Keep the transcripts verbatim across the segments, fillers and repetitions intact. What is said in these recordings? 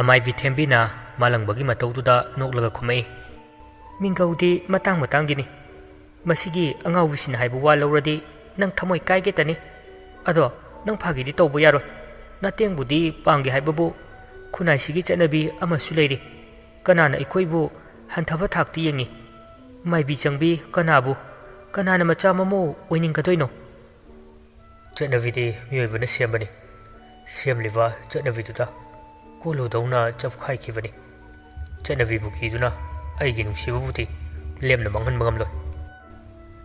ꯑꯃꯥꯏꯕꯤ ꯊꯦꯝꯕꯤꯅ ꯃꯥꯂꯪꯕꯒꯤ ꯃꯇꯧꯗꯨꯗ ꯅꯣꯛꯂꯒ ꯈꯨꯝꯃꯛꯏ, "ꯃꯤꯡꯒꯧꯗꯤ ꯃꯇꯥꯡ ꯃꯇꯥꯡꯒꯤꯅꯤ꯫ ꯃꯁꯤꯒꯤ ꯑꯉꯥꯎꯕꯤꯁꯤꯅ ꯍꯥꯏꯕ ꯋꯥ ꯂꯧꯔꯗꯤ ꯅꯪ ꯊꯃꯣꯏ ꯀꯥꯏꯒꯦꯇꯅꯤ꯫ ꯑꯗꯣ ꯅꯪ ꯐꯥꯒꯤꯗꯤ ꯇꯧꯕ ꯌꯥꯔꯣꯏ꯫ ꯅꯇꯦꯡꯕꯨꯗꯤ ꯄꯥꯡꯒꯦ ꯍꯥꯏꯕꯕꯨ ꯈꯨꯟꯅꯥꯏꯁꯤꯒꯤ ꯆꯠꯅꯕꯤ ꯑꯃꯁꯨ ꯂꯩꯔꯤ꯫ ꯀꯅꯥꯅ ꯑꯩꯈꯣꯏꯕꯨ ꯍꯟꯊꯕ ꯊꯥꯛꯇ ꯌꯦꯡꯉꯤ? ꯃꯥꯏꯕꯤ ꯆꯪꯕꯤ ꯀꯅꯥꯕꯨ? ꯀꯅꯥꯅ ꯃꯆꯥ ꯃꯃꯧ ꯑꯣꯏꯅꯤꯡꯒꯗꯣꯏꯅꯣ?" ꯆꯠꯅꯕꯤꯗꯤ ꯃꯤꯑꯣꯏꯕꯅ ꯁꯦꯝꯕꯅꯤ꯫ ꯁꯦꯝꯂꯤꯕ ꯆꯠꯅꯕꯤꯗꯨꯗ ꯀꯣꯜꯂꯨꯗꯧꯅ ꯆꯞꯈꯥꯏꯈꯤꯕꯅꯤ꯫ ꯆꯠꯅꯕꯤꯕꯨ ꯀꯤꯗꯨꯅ ꯑꯩꯒꯤ ꯅꯨꯡꯁꯤꯕꯕꯨꯗꯤ ꯂꯦꯝꯅ ꯃꯥꯡꯍꯟꯕ ꯉꯝꯂꯣꯏ꯫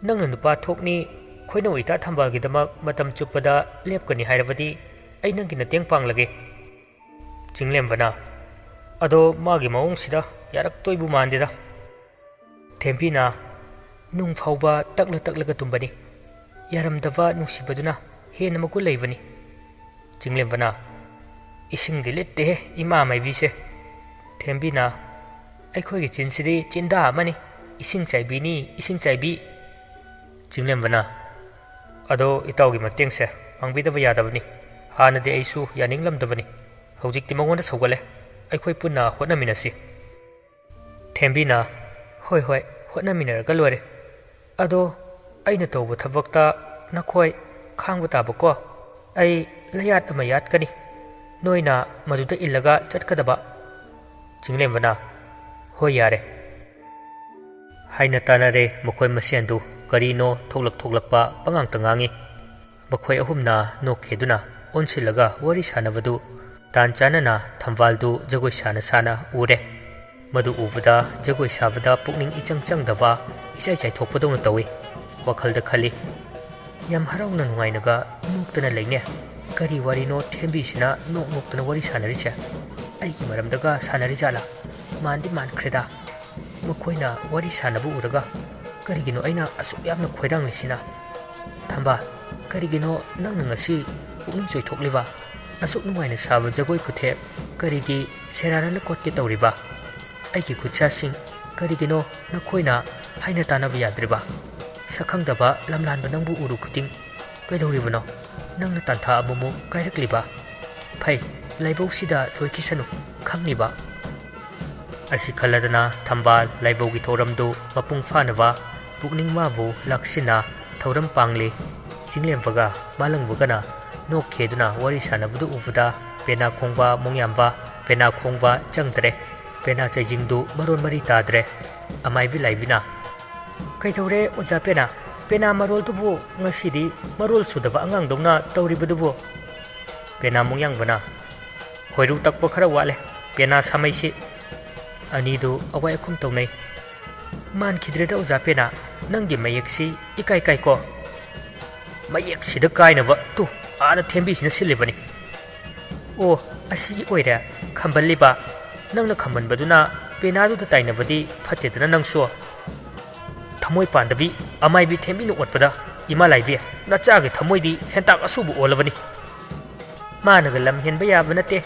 ꯅꯪꯅ ꯅꯨꯄꯥ ꯊꯣꯛꯅꯤ, ꯈꯣꯏꯅꯧ ꯏꯇꯥ ꯊꯝꯕꯥꯜꯒꯤꯗꯃꯛ ꯃꯇꯝ ꯆꯨꯞꯄꯗ ꯂꯦꯞꯀꯅꯤ ꯍꯥꯏꯔꯕꯗꯤ ꯑꯩ ꯅꯪꯒꯤ ꯃꯇꯦꯡ ꯄꯥꯡꯂꯒꯦ꯫ ꯆꯤꯡꯂꯦꯝꯕꯅ, "ꯑꯗꯣ ꯃꯥꯒꯤ ꯃꯑꯣꯡꯁꯤꯗ ꯌꯥꯔꯛꯇꯣꯏꯕꯨ ꯃꯥꯟꯗꯦꯗ꯫" ꯊꯦꯝꯕꯤꯅ, "ꯅꯨꯡ ꯐꯥꯎꯕ ꯇꯛꯂ ꯇꯛꯂꯒ ꯇꯨꯝꯕꯅꯤ꯫ ꯌꯥꯔꯝꯗꯕ ꯅꯨꯡꯁꯤꯕꯗꯨꯅ ꯍꯦꯟꯅ ꯃꯒꯨꯟ ꯂꯩꯕꯅꯤ꯫" ꯆꯤꯡꯂꯦꯝꯕꯅ, "ꯏꯁꯤꯡꯗꯤ ꯂꯤꯠꯇꯦꯍꯦ ꯏꯃꯥ ꯃꯥꯏꯕꯤꯁꯦ꯫" ꯊꯦꯝꯕꯤꯅ, "ꯑꯩꯈꯣꯏꯒꯤ ꯆꯤꯟꯁꯤꯗꯤ ꯆꯤꯟꯗꯥ ꯑꯃꯅꯤ, ꯏꯁꯤꯡ ꯆꯥꯏꯕꯤꯅꯤ, ꯏꯁꯤꯡ ꯆꯥꯏꯕꯤ꯫" ꯆꯤꯡꯂꯦꯝꯕꯅ, "ꯑꯗꯣ ꯏꯇꯥꯎꯒꯤ ꯃꯇꯦꯡꯁꯦ ꯄꯥꯡꯕꯤꯗꯕ ꯌꯥꯗꯕꯅꯤ꯫ ꯍꯥꯟꯅꯗꯤ ꯑꯩꯁꯨ ꯌꯥꯅꯤꯡꯂꯝꯗꯕꯅꯤ, ꯍꯧꯖꯤꯛꯇꯤ ꯃꯉꯣꯟꯗ ꯁꯧꯒꯠꯂꯦ꯫ ꯑꯩꯈꯣꯏ ꯄꯨꯟꯅ ꯍꯣꯠꯅꯃꯤꯟꯅꯁꯤ꯫" ꯊꯦꯝꯕꯤꯅ, "ꯍꯣꯏ ꯍꯣꯏ, ꯍꯣꯠꯅꯃꯤꯟꯅꯔꯒ ꯂꯣꯏꯔꯦ꯫ ꯑꯗꯣ ꯑꯩꯅ ꯇꯧꯕ ꯊꯕꯛꯇ ꯅꯈꯣꯏ ꯈꯥꯡꯕ ꯇꯥꯕꯀꯣ꯫ ꯑꯩ ꯂꯌꯥꯠ ꯑꯃ ꯌꯥꯠꯀꯅꯤ, ꯅꯣꯏꯅ ꯃꯗꯨꯗ ꯏꯜꯂꯒ ꯆꯠꯀꯗꯕ꯫" ꯆꯤꯡꯂꯦꯝꯕꯅ, "ꯍꯣꯏ, ꯌꯥꯔꯦ꯫" ꯍꯥꯏꯅ ꯇꯥꯅꯔꯦ ꯃꯈꯣꯏ ꯃꯁꯦꯟꯗꯨ꯫ ꯀꯔꯤꯅꯣ ꯊꯣꯛꯂꯛ ꯊꯣꯛꯂꯛꯄ ꯄꯉꯥꯡꯇ ꯉꯥꯡꯏ꯫ ꯃꯈꯣꯏ ꯑꯍꯨꯝꯅ ꯅꯣꯛꯈꯤꯗꯨꯅ ꯑꯣꯟꯁꯤꯜꯂꯒ ꯋꯥꯔꯤ ꯁꯥꯟꯅꯕꯗꯨ ꯇꯥꯟ ꯆꯥꯅꯅ ꯊꯝꯕꯥꯜꯗꯨ ꯖꯒꯣꯏ ꯁꯥꯅ ꯁꯥꯅ ꯎꯔꯦ꯫ ꯃꯗꯨ ꯎꯕꯗ ꯖꯒꯣꯏ ꯁꯥꯕꯗ ꯄꯨꯛꯅꯤꯡ ꯏꯆꯪ ꯆꯪꯗꯕ, ꯏꯆꯥꯏ ꯆꯥꯏꯊꯣꯛꯄꯗꯧꯅ ꯇꯧꯏ꯫ ꯋꯥꯈꯜꯗ ꯈꯜꯂꯤ, "ꯌꯥꯝ ꯍꯔꯥꯎꯅ ꯅꯨꯡꯉꯥꯏꯅꯒ ꯅꯣꯛꯇꯅ ꯂꯩꯅꯦ꯫ ꯀꯔꯤ ꯋꯥꯔꯤꯅꯣ ꯊꯦꯝꯕꯤꯁꯤꯅ ꯅꯣꯛ ꯅꯣꯛꯇꯅ ꯋꯥꯔꯤ ꯁꯥꯟꯅꯔꯤꯁꯦ? ꯑꯩꯒꯤ ꯃꯔꯝꯗꯒ ꯁꯥꯟꯅꯔꯤꯖꯥꯠꯂꯥ? ꯃꯥꯟꯗꯤ ꯃꯥꯟꯈ꯭ꯔꯦꯗ꯫ ꯃꯈꯣꯏꯅ ꯋꯥꯔꯤ ꯁꯥꯟꯅꯕ ꯎꯔꯒ ꯀꯔꯤꯒꯤꯅꯣ ꯑꯩꯅ ꯑꯁꯨꯛ ꯌꯥꯝꯅ ꯈꯣꯏꯔꯥꯡꯂꯤꯁꯤꯅ? ꯊꯝꯕꯥꯜ, ꯀꯔꯤꯒꯤꯅꯣ ꯅꯪꯅ ꯉꯁꯤ ꯄꯨꯛꯅꯤꯡ ꯆꯣꯏꯊꯣꯛꯂꯤꯕ? ꯑꯁꯨꯛ ꯅꯨꯡꯉꯥꯏꯅ ꯁꯥꯕ ꯖꯒꯣꯏ ꯈꯨꯊꯦꯛ ꯀꯔꯤꯒꯤ ꯁꯦꯔꯥꯟꯅꯅ ꯀꯣꯠꯀꯦ ꯇꯧꯔꯤꯕ? ꯑꯩꯒꯤ ꯈꯨꯠꯁꯥꯁꯤꯡ ꯀꯔꯤꯒꯤꯅꯣ ꯅꯈꯣꯏꯅ ꯍꯥꯏꯅ ꯇꯥꯅꯕ ꯌꯥꯗ꯭ꯔꯤꯕ? ꯁꯛꯈꯪꯗꯕ ꯂꯝꯂꯥꯟꯕ ꯅꯪꯕꯨ ꯎꯔꯨ ꯈꯨꯗꯤꯡ ꯀꯩꯗꯧꯔꯤꯕꯅꯣ? ꯅꯪꯅ ꯇꯥꯟꯊꯥ ꯑꯃꯨꯛꯃꯨꯛ ꯀꯥꯏꯔꯛꯂꯤꯕ? ꯐꯩ, ꯂꯥꯏꯕꯧꯁꯤꯗ ꯂꯣꯏꯈꯤꯁꯅꯨ꯫ ꯈꯪꯂꯤꯕ꯫ ꯑꯁꯤ ꯈꯜꯂꯗꯅ ꯊꯝꯕꯥꯜ ꯂꯥꯏꯕꯧꯒꯤ ꯊꯧꯔꯝꯗꯨ ꯃꯄꯨꯡ ꯐꯥꯅꯕ ꯄꯨꯛꯅꯤꯡ ꯃꯥꯕꯨ ꯂꯥꯛꯁꯤꯟꯅ ꯊꯧꯔꯝ ꯄꯥꯡꯂꯤ꯫ ꯆꯤꯡꯂꯦꯝꯕꯒ ꯃꯥꯂꯪꯕꯒꯅ ꯅꯣꯛꯈꯦꯗꯨꯅ ꯋꯥꯔꯤ ꯁꯥꯟꯅꯕꯗꯨ ꯎꯕꯗ ꯄꯦꯅꯥ ꯈꯣꯡꯕ ꯃꯣꯡꯌꯥꯝꯕ, ꯄꯦꯅꯥ ꯈꯣꯡꯕ ꯆꯪꯗ꯭ꯔꯦ꯫ ꯄꯦꯅꯥ ꯆꯩꯖꯤꯡꯗꯨ ꯃꯔꯣꯟ ꯃꯔꯤ ꯇꯥꯗ꯭ꯔꯦ꯫ ꯑꯃꯥꯏꯕꯤ ꯂꯥꯏꯕꯤꯅ, "ꯀꯩꯗꯧꯔꯦ ꯑꯣꯖꯥ ꯄꯦꯅꯥ? ꯄꯦꯅꯥ ꯃꯔꯣꯜꯗꯨꯕꯨ ꯉꯁꯤꯗꯤ ꯃꯔꯣꯜ ꯁꯨꯗꯕ ꯑꯉꯥꯡꯗꯧꯅ ꯇꯧꯔꯤꯕꯗꯨꯕꯨ?" ꯄꯦꯅꯥ ꯃꯣꯡꯌꯥꯝꯕꯅ, "ꯈꯣꯏꯔꯨ ꯇꯛꯄ ꯈꯔ ꯋꯥꯠꯂꯦ꯫ ꯄꯦꯅꯥ ꯁꯥꯃꯩꯁꯤ"꯫ ꯑꯅꯤꯗꯨ ꯑꯋꯥꯏ ꯑꯈꯨꯝ ꯇꯧꯅꯩ꯫ "ꯃꯥꯟꯈꯤꯗ꯭ꯔꯦꯗ ꯑꯣꯖꯥ ꯄꯦꯅꯥ, ꯅꯪꯒꯤ ꯃꯌꯦꯛꯁꯤ ꯏꯀꯥꯏ ꯀꯥꯏꯀꯣ"꯫ "ꯃꯌꯦꯛꯁꯤꯗ ꯀꯥꯏꯅꯕ ꯇꯨ ꯑꯥꯗ ꯊꯦꯝꯕꯤꯁꯤꯅ ꯁꯤꯜꯂꯤꯕꯅꯤ"꯫ "ꯑꯣ, ꯑꯁꯤꯒꯤ ꯑꯣꯏꯔꯦ꯫ ꯈꯝꯕꯜꯂꯤꯕ, ꯅꯪꯅ ꯈꯝꯕꯟꯕꯗꯨꯅ ꯄꯦꯅꯥꯗꯨꯗ ꯇꯥꯏꯅꯕꯗꯤ ꯐꯠꯇꯦꯗꯅ ꯅꯪꯁꯨ"꯫ "ꯊꯃꯣꯏ ꯄꯥꯟꯗꯕꯤ, ꯑꯃꯥꯏꯕꯤ ꯊꯦꯝꯕꯤꯅ ꯑꯣꯠꯄꯗ ꯏꯃꯥ ꯂꯥꯏꯕꯤ, ꯅꯆꯥꯒꯤ ꯊꯃꯣꯏꯗꯤ ꯍꯦꯟꯇꯥꯛ ꯑꯁꯨꯕ ꯑꯣꯜꯂꯕꯅꯤ"꯫ "ꯃꯥꯅꯒ ꯂꯝ ꯍꯦꯟꯕ ꯌꯥꯕ ꯅꯠꯇꯦ꯫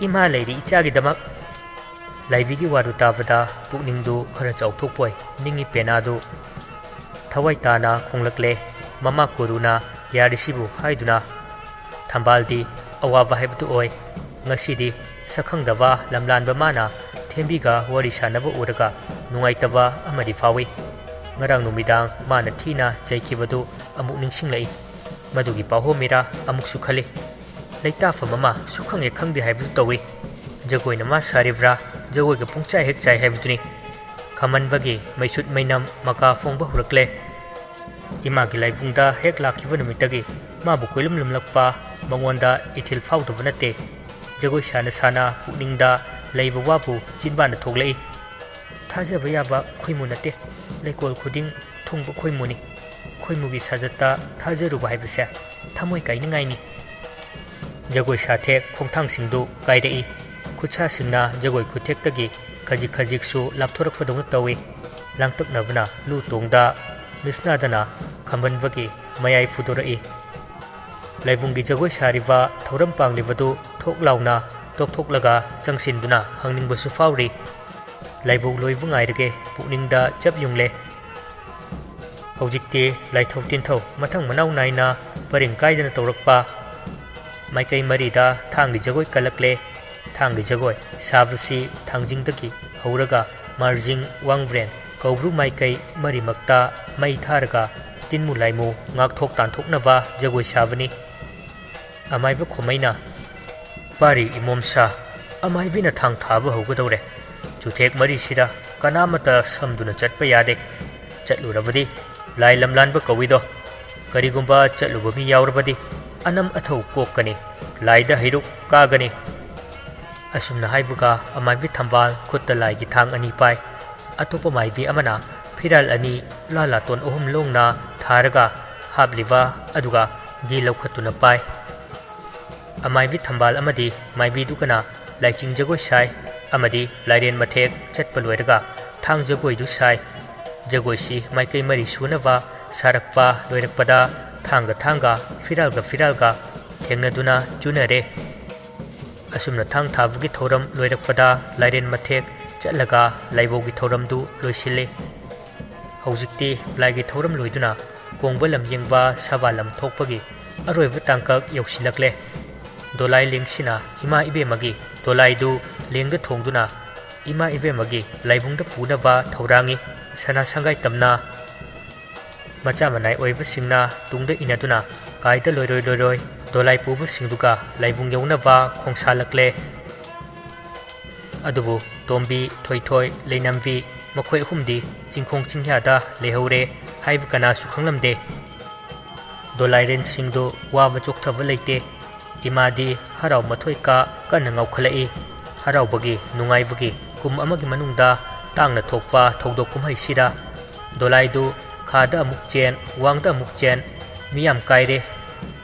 ꯏꯃꯥ ꯂꯩꯔꯤ ꯏꯆꯥꯒꯤꯗꯃꯛ"꯫ ꯂꯥꯏꯕꯤꯒꯤ ꯋꯥꯗꯨ ꯇꯥꯕꯗ ꯄꯨꯛꯅꯤꯡꯗꯨ ꯈꯔ ꯆꯥꯎꯊꯣꯛꯄꯣꯏ ꯅꯤꯡꯏ ꯄꯦꯅꯥꯗꯨ꯫ ꯊꯋꯥꯏ ꯇꯥꯅ ꯈꯣꯡꯂꯛꯂꯦ꯫ ꯃꯃꯥ ꯀꯨꯔꯨꯅ ꯌꯥꯔꯤꯁꯤꯕꯨ ꯍꯥꯏꯗꯨꯅ ꯊꯝꯕꯥꯜꯗꯤ ꯑꯋꯥꯕ ꯍꯥꯏꯕꯗꯨ ꯑꯣꯏ꯫ ꯉꯁꯤꯗꯤ ꯁꯛꯈꯪꯗꯕ ꯂꯝꯂꯥꯟꯕ ꯃꯥꯅ ꯊꯦꯝꯕꯤꯒ ꯋꯥꯔꯤ ꯁꯥꯟꯅꯕ ꯎꯔꯒ ꯅꯨꯡꯉꯥꯏꯇꯕ ꯑꯃꯗꯤ ꯐꯥꯎꯏ꯫ ꯉꯔꯥꯡ ꯅꯨꯃꯤꯗꯥꯡ ꯃꯥꯅ ꯊꯤꯅ ꯆꯩꯈꯤꯕꯗꯨ ꯑꯃꯨꯛ ꯅꯤꯡꯁꯤꯡꯂꯛꯏ꯫ ꯃꯗꯨꯒꯤ ꯄꯥꯍꯣꯃꯤꯔꯥ ꯑꯃꯨꯛꯁꯨ ꯈꯜꯂꯤ꯫ ꯂꯩꯇꯥꯐꯝ ꯑꯃ ꯁꯨꯈꯪ ꯍꯦꯛ ꯈꯪꯗꯦ ꯍꯥꯏꯕꯗꯨ ꯇꯧꯏ꯫ ꯖꯒꯣꯏꯅ ꯃꯥ ꯁꯥꯔꯤꯕ꯭ꯔꯥ, ꯖꯒꯣꯏꯒ ꯄꯨꯡꯆꯥꯏ ꯍꯦꯛ ꯆꯥꯏ ꯍꯥꯏꯕꯗꯨꯅꯤ꯫ ꯈꯝꯕꯟꯕꯒꯤ ꯃꯩꯁꯨꯠ ꯃꯩꯅꯝ ꯃꯀꯥ ꯐꯣꯡꯕ ꯍꯧꯔꯛꯂꯦ꯫ ꯏꯃꯥꯒꯤ ꯂꯥꯏꯕꯨꯡꯗ ꯍꯦꯛ ꯂꯥꯛꯈꯤꯕ ꯅꯨꯃꯤꯠꯇꯒꯤ ꯃꯥꯕꯨ ꯀꯣꯏꯂꯨꯝ ꯂꯨꯝꯂꯛꯄ ꯃꯉꯣꯟꯗ ꯏꯊꯤꯜ ꯐꯥꯎꯗꯕ ꯅꯠꯇꯦ꯫ ꯖꯒꯣꯏ ꯁꯥꯅ ꯁꯥꯅ ꯄꯨꯛꯅꯤꯡꯗ ꯂꯩꯕ ꯋꯥꯕꯨ ꯆꯤꯟꯕꯥꯟꯗ ꯊꯣꯛꯂꯛꯏ꯫ ꯊꯥꯖꯕ ꯌꯥꯕ ꯈꯣꯏꯃꯨ ꯅꯠꯇꯦ, ꯂꯩꯀꯣꯜ ꯈꯨꯗꯤꯡ ꯊꯨꯡꯕ ꯈꯣꯏꯃꯨꯅꯤ꯫ ꯈꯣꯏꯃꯨꯒꯤ ꯁꯥꯖꯠꯇ ꯊꯥꯖꯔꯨꯕ ꯍꯥꯏꯕꯁꯦ ꯊꯃꯣꯏ ꯀꯥꯏꯅꯤꯡꯉꯥꯏꯅꯤ꯫ ꯖꯒꯣꯏ ꯁꯥꯊꯦꯛ ꯈꯣꯡꯊꯥꯡꯁꯤꯡꯗꯨ ꯀꯥꯏꯔꯛꯏ꯫ ꯈꯨꯠꯁꯥꯁꯤꯡꯅ ꯖꯒꯣꯏ ꯈꯨꯊꯦꯛꯇꯒꯤ ꯈꯖꯤꯛ ꯈꯖꯤꯛꯁꯨ ꯂꯥꯞꯊꯣꯔꯛꯄꯗꯧꯅ ꯇꯧꯏ꯫ ꯂꯥꯡꯇꯛꯅꯕꯅ ꯂꯨ ꯇꯣꯡꯗ ꯃꯤꯁꯅꯥꯗꯅ ꯈꯝꯕꯟꯕꯒꯤ ꯃꯌꯥꯏ ꯐꯨꯗꯣꯔꯛꯏ꯫ ꯂꯥꯏꯕꯨꯡꯒꯤ ꯖꯒꯣꯏ ꯁꯥꯔꯤꯕ ꯊꯧꯔꯝ ꯄꯥꯡꯂꯤꯕꯗꯨ ꯊꯣꯛ ꯂꯥꯎꯅ ꯇꯣꯛꯊꯣꯛꯂꯒ ꯆꯪꯁꯤꯟꯗꯨꯅ ꯍꯪꯅꯤꯡꯕꯁꯨ ꯐꯥꯎꯔꯤ꯫ ꯂꯥꯏꯕꯧ ꯂꯣꯏꯕ ꯉꯥꯏꯔꯒꯦ ꯄꯨꯛꯅꯤꯡꯗ ꯆꯞ ꯌꯨꯡꯂꯦ꯫ ꯍꯧꯖꯤꯛꯇꯤ ꯂꯥꯏꯊꯧ ꯇꯤꯟꯊꯧ ꯃꯊꯪ ꯃꯅꯥꯎ ꯅꯥꯏꯅ ꯄꯔꯤꯡ ꯀꯥꯏꯗꯅ ꯇꯧꯔꯛꯄ꯫ ꯃꯥꯏꯀꯩ ꯃꯔꯤꯗ ꯊꯥꯡꯒꯤ ꯖꯒꯣꯏ ꯀꯜꯂꯛꯂꯦ꯫ ꯊꯥꯡꯒꯤ ꯖꯒꯣꯏ ꯁꯥꯕꯁꯤ ꯊꯥꯡꯖꯤꯡꯗꯒꯤ ꯍꯧꯔꯒ ꯃꯥꯔꯖꯤꯡ, ꯋꯥꯡꯕ꯭ꯔꯦꯟ, ꯀꯧꯕ꯭ꯔꯨ ꯃꯥꯏꯀꯩ ꯃꯔꯤꯃꯛꯇ ꯃꯩ ꯊꯥꯔꯒ ꯇꯤꯟꯃꯨ ꯂꯥꯏꯃꯨ ꯉꯥꯛꯊꯣꯛ ꯇꯥꯟꯊꯣꯛꯅꯕ ꯖꯒꯣꯏ ꯁꯥꯕꯅꯤ꯫ ꯑꯃꯥꯏꯕ ꯈꯣꯃꯩꯅ, "ꯄꯥꯔꯤ ꯏꯃꯣꯝꯁꯥ, ꯑꯃꯥꯏꯕꯤꯅ ꯊꯥꯡ ꯊꯥꯕ ꯍꯧꯒꯗꯧꯔꯦ꯫ ꯆꯨꯊꯦꯛ ꯃꯔꯤꯁꯤꯗ ꯀꯅꯥꯃꯠꯇ ꯁꯝꯗꯨꯅ ꯆꯠꯄ ꯌꯥꯗꯦ꯫ ꯆꯠꯂꯨꯔꯕꯗꯤ ꯂꯥꯏ ꯂꯝꯂꯥꯟꯕ ꯀꯧꯏꯗꯣ꯫ ꯀꯔꯤꯒꯨꯝꯕ ꯆꯠꯂꯨꯕ ꯃꯤ ꯌꯥꯎꯔꯕꯗꯤ ꯑꯅꯝ ꯑꯊꯧ ꯀꯣꯛꯀꯅꯤ, ꯂꯥꯏꯗ ꯍꯩꯔꯨꯛ ꯀꯥꯒꯅꯤ꯫" ꯑꯁꯨꯝꯅ ꯍꯥꯏꯕꯒ ꯑꯃꯥꯏꯕꯤ ꯊꯝꯕꯥꯜ ꯈꯨꯠꯇ ꯂꯥꯏꯒꯤ ꯊꯥꯡ ꯑꯅꯤ ꯄꯥꯏ꯫ ꯑꯇꯣꯞꯄ ꯃꯥꯏꯕꯤ ꯑꯃꯅ ꯐꯤꯔꯥꯜ ꯑꯅꯤ ꯂꯥ ꯂꯥꯇꯣꯟ ꯑꯍꯨꯝ ꯂꯣꯡꯅ ꯊꯥꯔꯒ ꯍꯥꯞꯂꯤꯕ ꯑꯗꯨꯒ ꯘꯤ ꯂꯧꯈꯠꯇꯨꯅ ꯄꯥꯏ꯫ ꯑꯃꯥꯏꯕꯤ ꯊꯝꯕꯥꯜ ꯑꯃꯗꯤ ꯃꯥꯏꯕꯤꯗꯨꯒꯅ ꯂꯥꯏꯆꯤꯡ ꯖꯒꯣꯏ ꯁꯥꯏ ꯑꯃꯗꯤ ꯂꯥꯏꯔꯦꯟ ꯃꯊꯦꯛ ꯆꯠꯄ ꯂꯣꯏꯔꯒ ꯊꯥꯡ ꯖꯒꯣꯏꯗꯨ ꯁꯥꯏ꯫ ꯖꯒꯣꯏꯁꯤ ꯃꯥꯏꯀꯩ ꯃꯔꯤ ꯁꯨꯅꯕ ꯁꯥꯔꯛꯄ ꯂꯣꯏꯔꯛꯄꯗ ꯊꯥꯡꯒ ꯊꯥꯡꯒ, ꯐꯤꯔꯥꯜꯒ ꯐꯤꯔꯥꯜꯒ ꯊꯦꯡꯅꯗꯨꯅ ꯆꯨꯅꯔꯦ꯫ ꯑꯁꯨꯝꯅ ꯊꯥꯡ ꯊꯥꯕꯒꯤ ꯊꯧꯔꯝ ꯂꯣꯏꯔꯛꯄꯗ ꯂꯥꯏꯔꯦꯟ ꯃꯊꯦꯛ ꯆꯠꯂꯒ ꯂꯥꯏꯕꯧꯒꯤ ꯊꯧꯔꯝꯗꯨ ꯂꯣꯏꯁꯤꯜꯂꯤ꯫ ꯍꯧꯖꯤꯛꯇꯤ ꯂꯥꯏꯒꯤ ꯊꯧꯔꯝ ꯂꯣꯏꯗꯨꯅ ꯀꯣꯡꯕ ꯂꯝ ꯌꯦꯡꯕ ꯁꯥꯕꯥ ꯂꯝ ꯊꯣꯛꯄꯒꯤ ꯑꯔꯣꯏꯕ ꯇꯥꯡꯀꯛ ꯌꯧꯁꯤꯜꯂꯛꯂꯦ꯫ ꯗꯣꯂꯥꯏ ꯂꯦꯡꯁꯤꯅ ꯏꯃꯥ ꯏꯕꯦꯝꯃꯒꯤ ꯗꯣꯂꯥꯏꯗꯨ ꯂꯦꯡꯗ ꯊꯣꯡꯗꯨꯅ ꯏꯃꯥ ꯏꯕꯦꯝꯃꯒꯤ ꯂꯥꯏꯕꯨꯡꯗ ꯄꯨꯅꯕ ꯊꯧꯔꯥꯡꯉꯤ꯫ ꯁꯅꯥ ꯁꯪꯒꯥꯏ ꯇꯝꯅ ꯃꯆꯥ ꯃꯅꯥꯏ ꯑꯣꯏꯕꯁꯤꯡꯅ ꯇꯨꯡꯗ ꯏꯟꯅꯗꯨꯅ ꯀꯥꯏꯗ ꯂꯣꯏꯔꯣꯏ ꯂꯣꯏꯔꯣꯏ ꯗꯣꯂꯥꯏ ꯄꯨꯕꯁꯤꯡꯗꯨꯒ ꯂꯥꯏꯕꯨꯡ ꯌꯧꯅꯕ ꯈꯣꯡꯁꯥꯜꯂꯛꯂꯦ꯫ ꯑꯗꯨꯕꯨ ꯇꯣꯝꯕꯤ, ꯊꯣꯏꯊꯣꯏ, ꯂꯩꯅꯝꯕꯤ ꯃꯈꯣꯏ ꯑꯍꯨꯝꯗꯤ ꯆꯤꯡꯈꯣꯡ ꯆꯤꯡꯌꯥꯗ ꯂꯩꯍꯧꯔꯦ ꯍꯥꯏꯕ ꯀꯅꯥꯁꯨ ꯈꯪꯂꯝꯗꯦ꯫ ꯗꯣꯂꯥꯏꯔꯦꯟꯁꯤꯡꯗꯨ ꯋꯥꯕ ꯆꯣꯛꯊꯕ ꯂꯩꯇꯦ꯫ ꯏꯃꯥꯗꯤ ꯍꯔꯥꯎ ꯃꯊꯣꯏ ꯀꯥ ꯀꯟꯅ ꯉꯥꯎꯈꯠꯂꯛꯏ꯫ ꯍꯔꯥꯎꯕꯒꯤ, ꯅꯨꯡꯉꯥꯏꯕꯒꯤ ꯀꯨꯝ ꯑꯃꯒꯤ ꯃꯅꯨꯡꯗ ꯇꯥꯡꯅ ꯊꯣꯛꯄ ꯊꯧꯗꯣꯛ ꯀꯨꯝꯍꯩꯁꯤꯗ ꯗꯣꯂꯥꯏꯗꯨ ꯈꯥꯗ ꯑꯃꯨꯛ ꯆꯦꯟ, ꯋꯥꯡꯗ ꯑꯃꯨꯛ ꯆꯦꯟ, ꯃꯤꯌꯥꯝ ꯀꯥꯏꯔꯦ꯫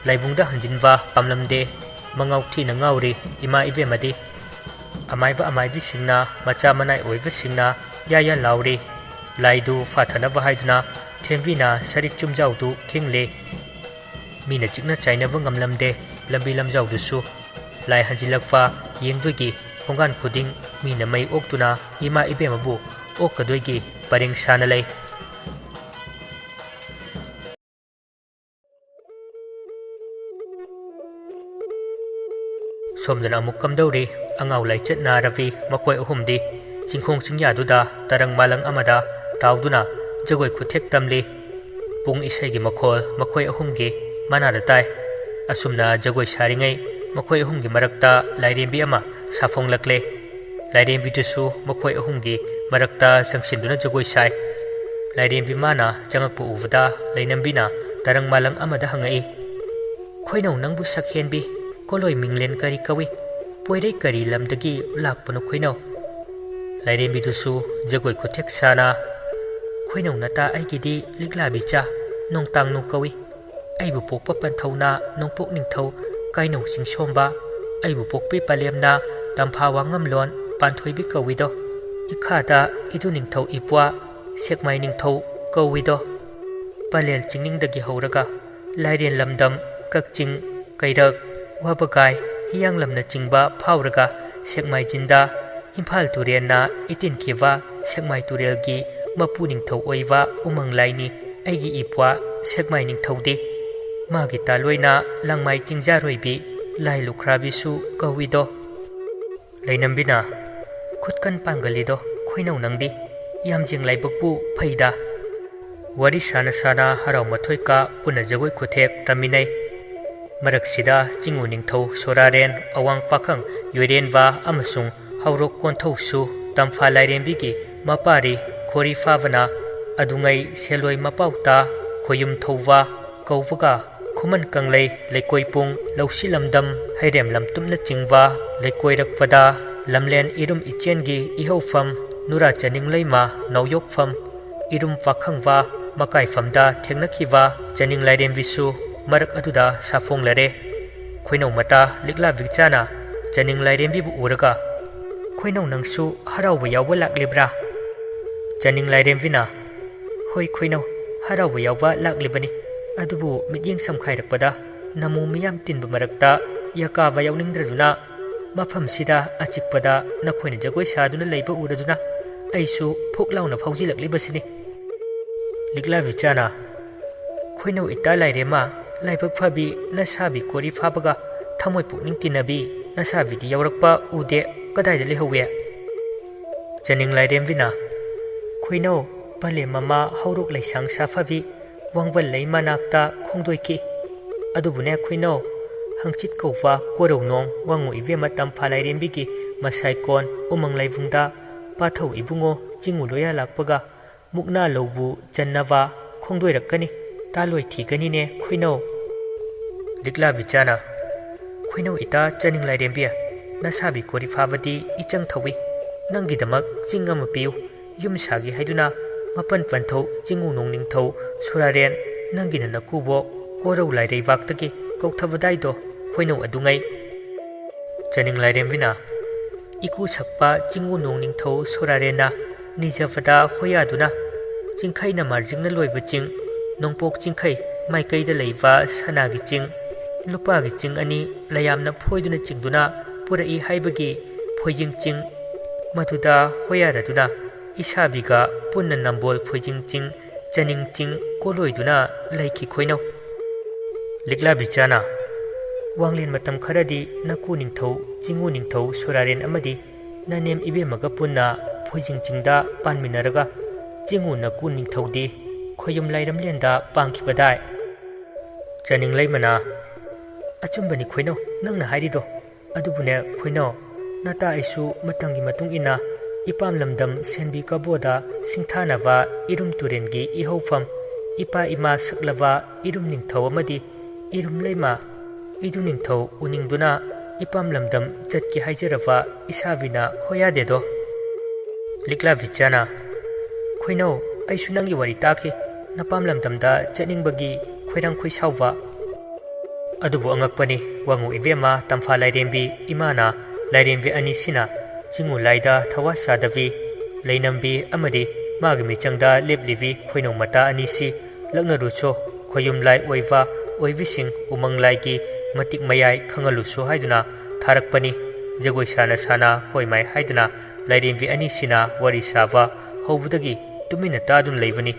ꯂꯥꯏꯕꯨꯡꯗ ꯍꯟꯖꯤꯟꯕ ꯄꯥꯝꯂꯝꯗꯦ꯫ ꯃꯉꯥꯎ ꯊꯤꯅ ꯉꯥꯎꯔꯤ ꯏꯃꯥ ꯏꯕꯦꯝꯃꯗꯤ꯫ ꯑꯃꯥꯏꯕ ꯑꯃꯥꯏꯕꯤꯁꯤꯡꯅ, ꯃꯆꯥ ꯃꯅꯥꯏ ꯑꯣꯏꯕꯁꯤꯡꯅ ꯌꯥ ꯌꯥ ꯂꯥꯎꯔꯤ꯫ ꯂꯥꯏꯗꯨ ꯐꯥꯊꯅꯕ ꯍꯥꯏꯗꯨꯅ ꯊꯦꯝꯕꯤꯅ ꯁꯔꯤꯛ ꯆꯨꯝꯖꯥꯎꯗꯨ ꯈꯤꯡꯂꯤ꯫ ꯃꯤꯅ ꯆꯤꯛꯅ ꯆꯥꯏꯅꯕ ꯉꯝꯂꯝꯗꯦ ꯂꯝꯕꯤ ꯂꯝꯖꯥꯎꯗꯨꯁꯨ꯫ ꯂꯥꯏ ꯍꯟꯖꯤꯜꯂꯛꯄ ꯌꯦꯡꯗꯣꯏꯒꯤ ꯊꯣꯡꯒꯥꯟ ꯈꯨꯗꯤꯡ ꯃꯤꯅ ꯃꯩ ꯑꯣꯛꯇꯨꯅ ꯏꯃꯥ ꯏꯕꯦꯝꯃꯕꯨ ꯑꯣꯛꯀꯗꯣꯏꯒꯤ ꯄꯔꯦꯡ ꯁꯥꯅ ꯂꯩ꯫ ꯁꯣꯝꯗꯅ ꯑꯃꯨꯛ ꯀꯝꯗꯧꯔꯤ? ꯑꯉꯥꯎ ꯂꯥꯏꯆꯠꯅ ꯔꯕꯤ ꯃꯈꯣꯏ ꯑꯍꯨꯝꯗꯤ ꯆꯤꯡꯈꯣꯡ ꯆꯤꯡꯌꯥꯗꯨꯗ ꯇꯔꯪ ꯃꯥꯂꯪ ꯑꯃꯗ ꯇꯥꯎꯗꯨꯅ ꯖꯒꯣꯏ ꯈꯨꯊꯦꯛ ꯇꯝꯂꯤ꯫ ꯄꯨꯡ ꯏꯁꯩꯒꯤ ꯃꯈꯣꯜ ꯃꯈꯣꯏ ꯑꯍꯨꯝꯒꯤ ꯃꯅꯥꯗ ꯇꯥꯏ꯫ ꯑꯁꯨꯝꯅ ꯖꯒꯣꯏ ꯁꯥꯔꯤꯉꯩ ꯃꯈꯣꯏ ꯑꯍꯨꯝꯒꯤ ꯃꯔꯛꯇ ꯂꯥꯏꯔꯦꯝꯕꯤ ꯑꯃ ꯁꯥꯐꯣꯡꯂꯛꯂꯦ꯫ ꯂꯥꯏꯔꯦꯝꯕꯤꯗꯨꯁꯨ ꯃꯈꯣꯏ ꯑꯍꯨꯝꯒꯤ ꯃꯔꯛꯇ ꯆꯪꯁꯤꯟꯗꯨꯅ ꯖꯒꯣꯏ ꯁꯥꯏ꯫ ꯂꯥꯏꯔꯦꯝꯕꯤ ꯃꯥꯅ ꯆꯪꯉꯛꯄ ꯎꯕꯗ ꯂꯩꯅꯝꯕꯤꯅ ꯇꯔꯪ ꯃꯥꯂꯪ ꯑꯃꯗ ꯍꯪꯉꯛꯏ, "ꯈꯣꯏꯅꯧ, ꯅꯪꯕꯨ ꯁꯛꯍꯦꯟꯕꯤ ꯀꯣꯂꯣꯏ ꯃꯤꯡꯂꯦꯟ ꯀꯔꯤ ꯀꯧꯏ? ꯄꯣꯏꯔꯩ ꯀꯔꯤ ꯂꯝꯗꯒꯤ ꯂꯥꯛꯄꯅꯣ ꯈꯣꯏꯅꯧ?" ꯂꯥꯏꯔꯦꯝꯕꯤꯗꯨꯁꯨ ꯖꯒꯣꯏ ꯈꯨꯊꯦꯛ ꯁꯥꯅ, "ꯈꯣꯏꯅꯧ ꯅꯇꯥ ꯑꯩꯒꯤꯗꯤ ꯂꯤꯛꯂꯥꯕꯤꯆꯥ ꯅꯣꯡꯇꯥꯡꯅꯨ ꯀꯧꯏ꯫ ꯑꯩꯕꯨ ꯄꯣꯛꯄ ꯄꯟꯊꯧꯅ ꯅꯣꯡꯄꯣꯛ ꯅꯤꯡꯊꯧ ꯀꯥꯏꯅꯧ ꯆꯤꯡꯁꯣꯝꯕ, ꯑꯩꯕꯨ ꯄꯣꯛꯄꯤ ꯄꯂꯦꯝꯅ ꯇꯝꯐꯥ ꯋꯥꯉꯝꯂꯣꯟ ꯄꯥꯟꯊꯣꯏꯕꯤ ꯀꯧꯏꯗꯣ꯫ ꯏꯈꯥꯗ ꯏꯗꯨ ꯅꯤꯡꯊꯧ ꯏꯄ꯭ꯋꯥ ꯁꯦꯛꯃꯥꯏ ꯅꯤꯡꯊꯧ ꯀꯧꯏꯗꯣ꯫ ꯄꯂꯦꯜ ꯆꯤꯡꯅꯤꯡꯗꯒꯤ ꯍꯧꯔꯒ ꯂꯥꯏꯔꯦꯟ ꯂꯝꯗꯝ, ꯀꯛꯆꯤꯡ, ꯀꯩꯔꯛ, ꯋꯥꯕꯒꯥꯏ, ꯍꯤꯌꯥꯡꯂꯝꯅꯆꯤꯡꯕ ꯐꯥꯎꯔꯒ ꯁꯦꯛꯃꯥꯏ ꯆꯤꯡꯗ ꯏꯝꯐꯥꯜ ꯇꯨꯔꯦꯜꯅ ꯏꯇꯤꯟꯈꯤꯕ ꯁꯦꯛꯃꯥꯏ ꯇꯨꯔꯦꯜꯒꯤ ꯃꯄꯨ ꯅꯤꯡꯊꯧ ꯑꯣꯏꯕ ꯎꯃꯪ ꯂꯥꯏꯅꯤ꯫ ꯑꯩꯒꯤ ꯏꯄ꯭ꯋꯥ ꯁꯦꯛꯃꯥꯏ ꯅꯤꯡꯊꯧꯗꯤ ꯃꯥꯒꯤ ꯇꯥꯂꯣꯏꯅ ꯂꯪꯃꯥꯏ ꯆꯤꯡꯖꯥꯔꯣꯏꯕꯤ ꯂꯥꯏ ꯂꯨꯈ꯭ꯔꯥꯕꯤꯁꯨ ꯀꯧꯏꯗꯣ꯫" ꯂꯩꯅꯝꯕꯤꯅ, "ꯈꯨꯠꯀꯟ ꯄꯥꯡꯒꯜꯂꯤꯗꯣ ꯈꯣꯏꯅꯧ ꯅꯪꯗꯤ, ꯌꯥꯝꯖꯦꯡ ꯂꯥꯏꯕꯛꯄꯨ ꯐꯩꯗ꯫" ꯋꯥꯔꯤ ꯁꯥꯅ ꯁꯥꯅ ꯍꯔꯥꯎ ꯃꯊꯣꯏ ꯀꯥ ꯄꯨꯟꯅ ꯖꯒꯣꯏ ꯈꯨꯊꯦꯛ ꯇꯝꯃꯤꯟꯅꯩ꯫ ꯃꯔꯛꯁꯤꯗ ꯆꯤꯡꯉꯨ ꯅꯤꯡꯊꯧ ꯁꯣꯔꯥꯔꯦꯟ, ꯑꯋꯥꯡ ꯄꯥꯈꯪ ꯌꯣꯏꯔꯦꯟꯕ ꯑꯃꯁꯨꯡ ꯍꯧꯔꯣꯛ ꯀꯣꯟꯊꯧꯁꯨ ꯇꯝꯐꯥ ꯂꯥꯏꯔꯦꯝꯕꯤꯒꯤ ꯃꯄꯥꯔꯤ ꯈꯣꯔꯤ ꯐꯥꯕꯅ ꯑꯗꯨꯉꯩ ꯁꯦꯂꯣꯏ ꯃꯄꯥꯎꯇ ꯈꯣꯌꯨꯝ ꯊꯧꯕ ꯀꯧꯕꯒ ꯈꯨꯃꯟ ꯀꯪꯂꯩ, ꯂꯩꯀꯣꯏꯄꯨꯡ, ꯂꯧꯁꯤ ꯂꯝꯗꯝ, ꯍꯩꯔꯦꯝ ꯂꯝꯇꯨꯞꯅꯆꯤꯡꯕ ꯂꯩꯀꯣꯏꯔꯛꯄꯗ ꯂꯝꯂꯦꯟ ꯏꯔꯨꯝ ꯏꯆꯦꯟꯒꯤ ꯏꯍꯧꯐꯝ ꯅꯨꯔꯥ ꯆꯅꯤꯡꯂꯩꯃ ꯅꯥꯎꯌꯣꯛꯐꯝ ꯏꯔꯨꯝ ꯄꯥꯈꯪꯕ ꯃꯀꯥꯏꯐꯝꯗ ꯊꯦꯡꯅꯈꯤꯕ ꯆꯅꯤꯡ ꯂꯥꯏꯔꯦꯝꯕꯤꯁꯨ ꯃꯔꯛ ꯑꯗꯨꯗ ꯁꯥꯐꯣꯡꯂꯔꯦ꯫ ꯈꯣꯏꯅꯧ ꯃꯇꯥ ꯂꯤꯛꯂꯥ ꯕꯤꯛꯆꯥꯅ ꯆꯅꯤꯡ ꯂꯥꯏꯔꯦꯝꯕꯤꯕꯨ ꯎꯔꯒ, "ꯈꯣꯏꯅꯧ, ꯅꯪꯁꯨ ꯍꯔꯥꯎꯕ ꯌꯥꯎꯕ ꯂꯥꯛꯂꯤꯕ꯭ꯔꯥ?" ꯆꯅꯤꯡ ꯂꯥꯏꯔꯦꯝꯕꯤꯅ, "ꯍꯣꯏ ꯈꯣꯏꯅꯧ, ꯍꯔꯥꯎꯕ ꯌꯥꯎꯕ ꯂꯥꯛꯂꯤꯕꯅꯤ, ꯑꯗꯨꯕꯨ ꯃꯤꯠꯌꯦꯡ ꯁꯝꯈꯥꯏꯔꯛꯄꯗ ꯅꯃꯨ ꯃꯤꯌꯥꯝ ꯇꯤꯟꯕ ꯃꯔꯛꯇ ꯌꯀꯥꯕ ꯌꯥꯎꯅꯤꯡꯗ꯭ꯔꯗꯨꯅ ꯃꯐꯝꯁꯤꯗ ꯑꯆꯤꯛꯄꯗ ꯅꯈꯣꯏꯅ ꯖꯒꯣꯏ ꯁꯥꯗꯨꯅ ꯂꯩꯕ ꯎꯔꯗꯨꯅ ꯑꯩꯁꯨ ꯐꯨꯛ ꯂꯥꯎꯅ ꯐꯥꯎꯖꯤꯜꯂꯛꯂꯤꯕꯁꯤꯅꯤ꯫" ꯂꯤꯛꯂꯥ ꯕꯤꯆꯥꯅ, "ꯈꯣꯏꯅꯧ ꯏꯇꯥ ꯂꯥꯏꯔꯦꯝꯃ, ꯂꯥꯏꯕꯛ ꯐꯕꯤ ꯅꯁꯥꯕꯤ ꯀꯣꯔꯤ ꯐꯥꯕꯒ ꯊꯃꯣꯏ ꯄꯨꯛꯅꯤꯡ ꯇꯤꯟꯅꯕꯤ ꯅꯁꯥꯕꯤꯗꯤ ꯌꯥꯎꯔꯛꯄ ꯎꯗꯦ, ꯀꯗꯥꯏꯗ ꯂꯩꯍꯧꯋꯦ? ꯆꯅꯤꯡ ꯂꯥꯏꯔꯦꯝꯕꯤꯅ, ꯈꯣꯏꯅꯧ, ꯄꯂꯦꯝ ꯃꯃꯥ ꯍꯧꯔꯣꯛ ꯂꯩꯁꯥꯡ ꯁꯥꯐꯕꯤ ꯋꯥꯡꯕꯜ ꯂꯩ ꯃꯅꯥꯛꯇ ꯈꯣꯡꯗꯣꯏꯈꯤ꯫ ꯑꯗꯨꯕꯨꯅꯦ ꯈꯣꯏꯅꯧ, ꯍꯪꯆꯤꯠ ꯀꯧꯕ ꯀꯣꯔꯧ ꯅꯣꯡ ꯋꯥꯡꯉꯨ ꯏꯕꯦꯝꯃ ꯇꯝꯐꯥ ꯂꯥꯏꯔꯦꯝꯕꯤꯒꯤ ꯃꯁꯥꯏꯀꯣꯟ ꯎꯃꯪ ꯂꯥꯏꯕꯨꯡꯗ ꯄꯥꯊꯧ ꯏꯕꯨꯡꯉꯣ ꯆꯤꯡꯉꯨ ꯂꯣꯌꯥ ꯂꯥꯛꯄꯒ ꯃꯨꯛꯅꯥ ꯂꯧꯕꯨ ꯆꯟꯅꯕ ꯈꯣꯡꯗꯣꯏꯔꯛꯀꯅꯤ꯫ ꯇꯥꯂꯣꯏ ꯊꯤꯒꯅꯤꯅꯦ ꯈꯣꯏꯅꯧ꯫ ꯂꯤꯛꯂꯥ ꯕꯤꯆꯥꯅ, ꯈꯣꯏꯅꯧ ꯏꯇꯥ ꯆꯅꯤꯡ ꯂꯥꯏꯔꯦꯝꯕꯤ, ꯅꯁꯥꯕꯤ ꯀꯣꯔꯤ ꯐꯥꯕꯗꯤ ꯏꯆꯪ ꯊꯧꯏ꯫ ꯅꯪꯒꯤꯗꯃꯛ ꯆꯤꯡ ꯑꯃ ꯄꯤꯌꯨ꯫ ꯌꯨꯝ ꯁꯥꯒꯦ ꯍꯥꯏꯗꯨꯅ ꯃꯄꯟ ꯄꯟꯊꯧ ꯆꯤꯡꯉꯨ ꯅꯣꯡꯅꯤꯡꯊꯧ ꯁꯣꯔꯥꯔꯦꯟ ꯅꯪꯒꯤꯅ ꯅꯀꯨꯕꯣꯛ ꯀꯣꯔꯧ ꯂꯥꯏꯔꯩꯕꯥꯛꯇꯒꯤ ꯀꯧꯊꯕꯗꯥꯏꯗꯣ ꯈꯣꯏꯅꯧ ꯑꯗꯨꯉꯩ꯫ ꯆꯅꯤꯡ ꯂꯥꯏꯔꯦꯝꯕꯤꯅ, ꯏꯀꯨ ꯁꯛꯄ ꯆꯤꯡꯉꯨ ꯅꯣꯡꯅꯤꯡꯊꯧ ꯁꯣꯔꯥꯔꯦꯟꯅ ꯅꯤꯖꯕꯗ ꯍꯣꯌꯥꯗꯨꯅ ꯆꯤꯡꯈꯩꯅ ꯃꯥꯔꯖꯤꯡꯅ ꯂꯣꯏꯕ ꯆꯤꯡ, ꯅꯣꯡꯄꯣꯛ ꯆꯤꯡꯈꯩ ꯃꯥꯏꯀꯩꯗ ꯂꯩꯕ ꯁꯅꯥꯒꯤ ꯆꯤꯡ, ꯂꯨꯄꯥꯒꯤ ꯆꯤꯡ ꯑꯅꯤ ꯂꯌꯥꯝꯅ ꯐꯣꯏꯗꯨꯅ ꯆꯤꯡꯗꯨꯅ ꯄꯨꯔꯛꯏ ꯍꯥꯏꯕꯒꯤ ꯐꯣꯏꯖꯤꯡ ꯆꯤꯡ, ꯃꯗꯨꯗ ꯍꯣꯌꯥꯔꯗꯨꯅ ꯏꯁꯥꯕꯤꯒ ꯄꯨꯟꯅ ꯅꯝꯕꯣꯜ ꯐꯣꯏꯖꯤꯡ ꯆꯤꯡ, ꯆꯅꯤꯡ ꯆꯤꯡ ꯀꯣꯂꯣꯏꯗꯨꯅ ꯂꯩꯈꯤ ꯈꯣꯏꯅꯧ꯫ ꯂꯤꯛꯂꯥ ꯕꯤꯆꯥꯅ, ꯋꯥꯡꯂꯦꯟ ꯃꯇꯝ ꯈꯔꯗꯤ ꯅꯀꯨ ꯅꯤꯡꯊꯧ, ꯆꯤꯡꯉꯨ ꯅꯤꯡꯊꯧ ꯁꯣꯔꯥꯔꯦꯟ ꯑꯃꯗꯤ ꯅꯅꯦꯝ ꯏꯕꯦꯝꯃꯒ ꯄꯨꯟꯅ ꯐꯣꯏꯖꯤꯡ ꯆꯤꯡꯗ ꯄꯥꯟꯃꯤꯟꯅꯔꯒ ꯆꯤꯡꯉꯨ ꯅꯀꯨ ꯅꯤꯡꯊꯧꯗꯤ ꯈꯣꯌꯨꯝ ꯂꯥꯏꯔꯝꯂꯦꯟꯗ ꯄꯥꯡꯈꯤꯕꯗꯥꯏ꯫ ꯆꯅꯤꯡ ꯂꯩꯃꯅ, ꯑꯆꯨꯝꯕꯅꯤ ꯈꯣꯏꯅꯧ ꯅꯪꯅ ꯍꯥꯏꯔꯤꯗꯣ꯫ ꯑꯗꯨꯕꯨꯅꯦ ꯈꯣꯏꯅꯧ, ꯅꯇꯥ ꯑꯩꯁꯨ ꯃꯇꯝꯒꯤ ꯃꯇꯨꯡ ꯏꯟꯅ ꯏꯄꯥꯝ ꯂꯝꯗꯝ ꯁꯦꯟꯕꯤ ꯀꯕꯣꯗ ꯁꯤꯡꯊꯥꯅꯕ ꯏꯔꯨꯝ ꯇꯨꯔꯦꯟꯒꯤ ꯏꯍꯧꯐꯝ, ꯏꯄꯥ ꯏꯃꯥ ꯁꯛꯂꯕ ꯏꯔꯨꯝ ꯅꯤꯡꯊꯧ ꯑꯃꯗꯤ ꯏꯔꯨꯝ ꯂꯩꯃ ꯏꯗꯨ ꯅꯤꯡꯊꯧ ꯎꯅꯤꯡꯗꯨꯅ ꯏꯄꯥꯝ ꯂꯝꯗꯝ ꯆꯠꯀꯦ ꯍꯥꯏꯖꯔꯕ ꯏꯁꯥꯕꯤꯅ ꯍꯣꯌꯥꯗꯦꯗꯣ꯫ ꯂꯤꯛꯂꯥ ꯕꯤꯆꯥꯅ, ꯈꯣꯏꯅꯧ, ꯑꯩꯁꯨ ꯅꯪꯒꯤ ꯋꯥꯔꯤ ꯇꯥꯈꯤ꯫ ꯅꯄꯥꯝ ꯂꯝꯗꯝꯗ ꯆꯠꯅꯤꯡꯕꯒꯤ ꯈꯣꯏꯔꯥꯡ ꯈꯣꯏꯁꯥꯎꯕ꯫ ꯑꯗꯨꯕꯨ ꯑꯉꯛꯄꯅꯤ, ꯋꯥꯉꯨ ꯏꯕꯦꯝꯃ ꯇꯝꯐꯥ ꯂꯥꯏꯔꯦꯝꯕꯤ ꯏꯃꯥꯅ ꯂꯥꯏꯔꯦꯝꯕꯤ ꯑꯅꯤꯁꯤꯅ ꯆꯤꯡꯉꯨ ꯂꯥꯏꯗ ꯊꯋꯥ ꯁꯥꯗꯕꯤ ꯂꯩꯅꯝꯕꯤ ꯑꯃꯗꯤ ꯃꯥꯒꯤ ꯃꯤꯆꯪꯗ ꯂꯦꯞꯂꯤꯕꯤ ꯈꯣꯏꯅꯧ ꯃꯇꯥ ꯑꯅꯤꯁꯤ ꯂꯛꯅꯔꯨꯆꯣ, ꯈꯣꯌꯨꯝ ꯂꯥꯏ ꯑꯣꯏꯕ ꯑꯣꯏꯕꯤꯁꯤꯡ ꯎꯃꯪ ꯂꯥꯏꯒꯤ ꯃꯇꯤꯛ ꯃꯌꯥꯏ ꯈꯪꯍꯜꯂꯨꯆꯣ ꯍꯥꯏꯗꯨꯅ ꯊꯥꯔꯛꯄꯅꯤ꯫ ꯖꯒꯣꯏ ꯁꯥꯅ ꯁꯥꯅ ꯍꯣꯏ ꯃꯥꯏ ꯍꯥꯏꯗꯨꯅ ꯂꯥꯏꯔꯦꯝꯕꯤ ꯑꯅꯤꯁꯤꯅ ꯋꯥꯔꯤ ꯁꯥꯕ ꯍꯧꯕꯗꯒꯤ ꯇꯨꯃꯤꯟꯅ ꯇꯥꯗꯨꯅ ꯂꯩꯕꯅꯤ꯫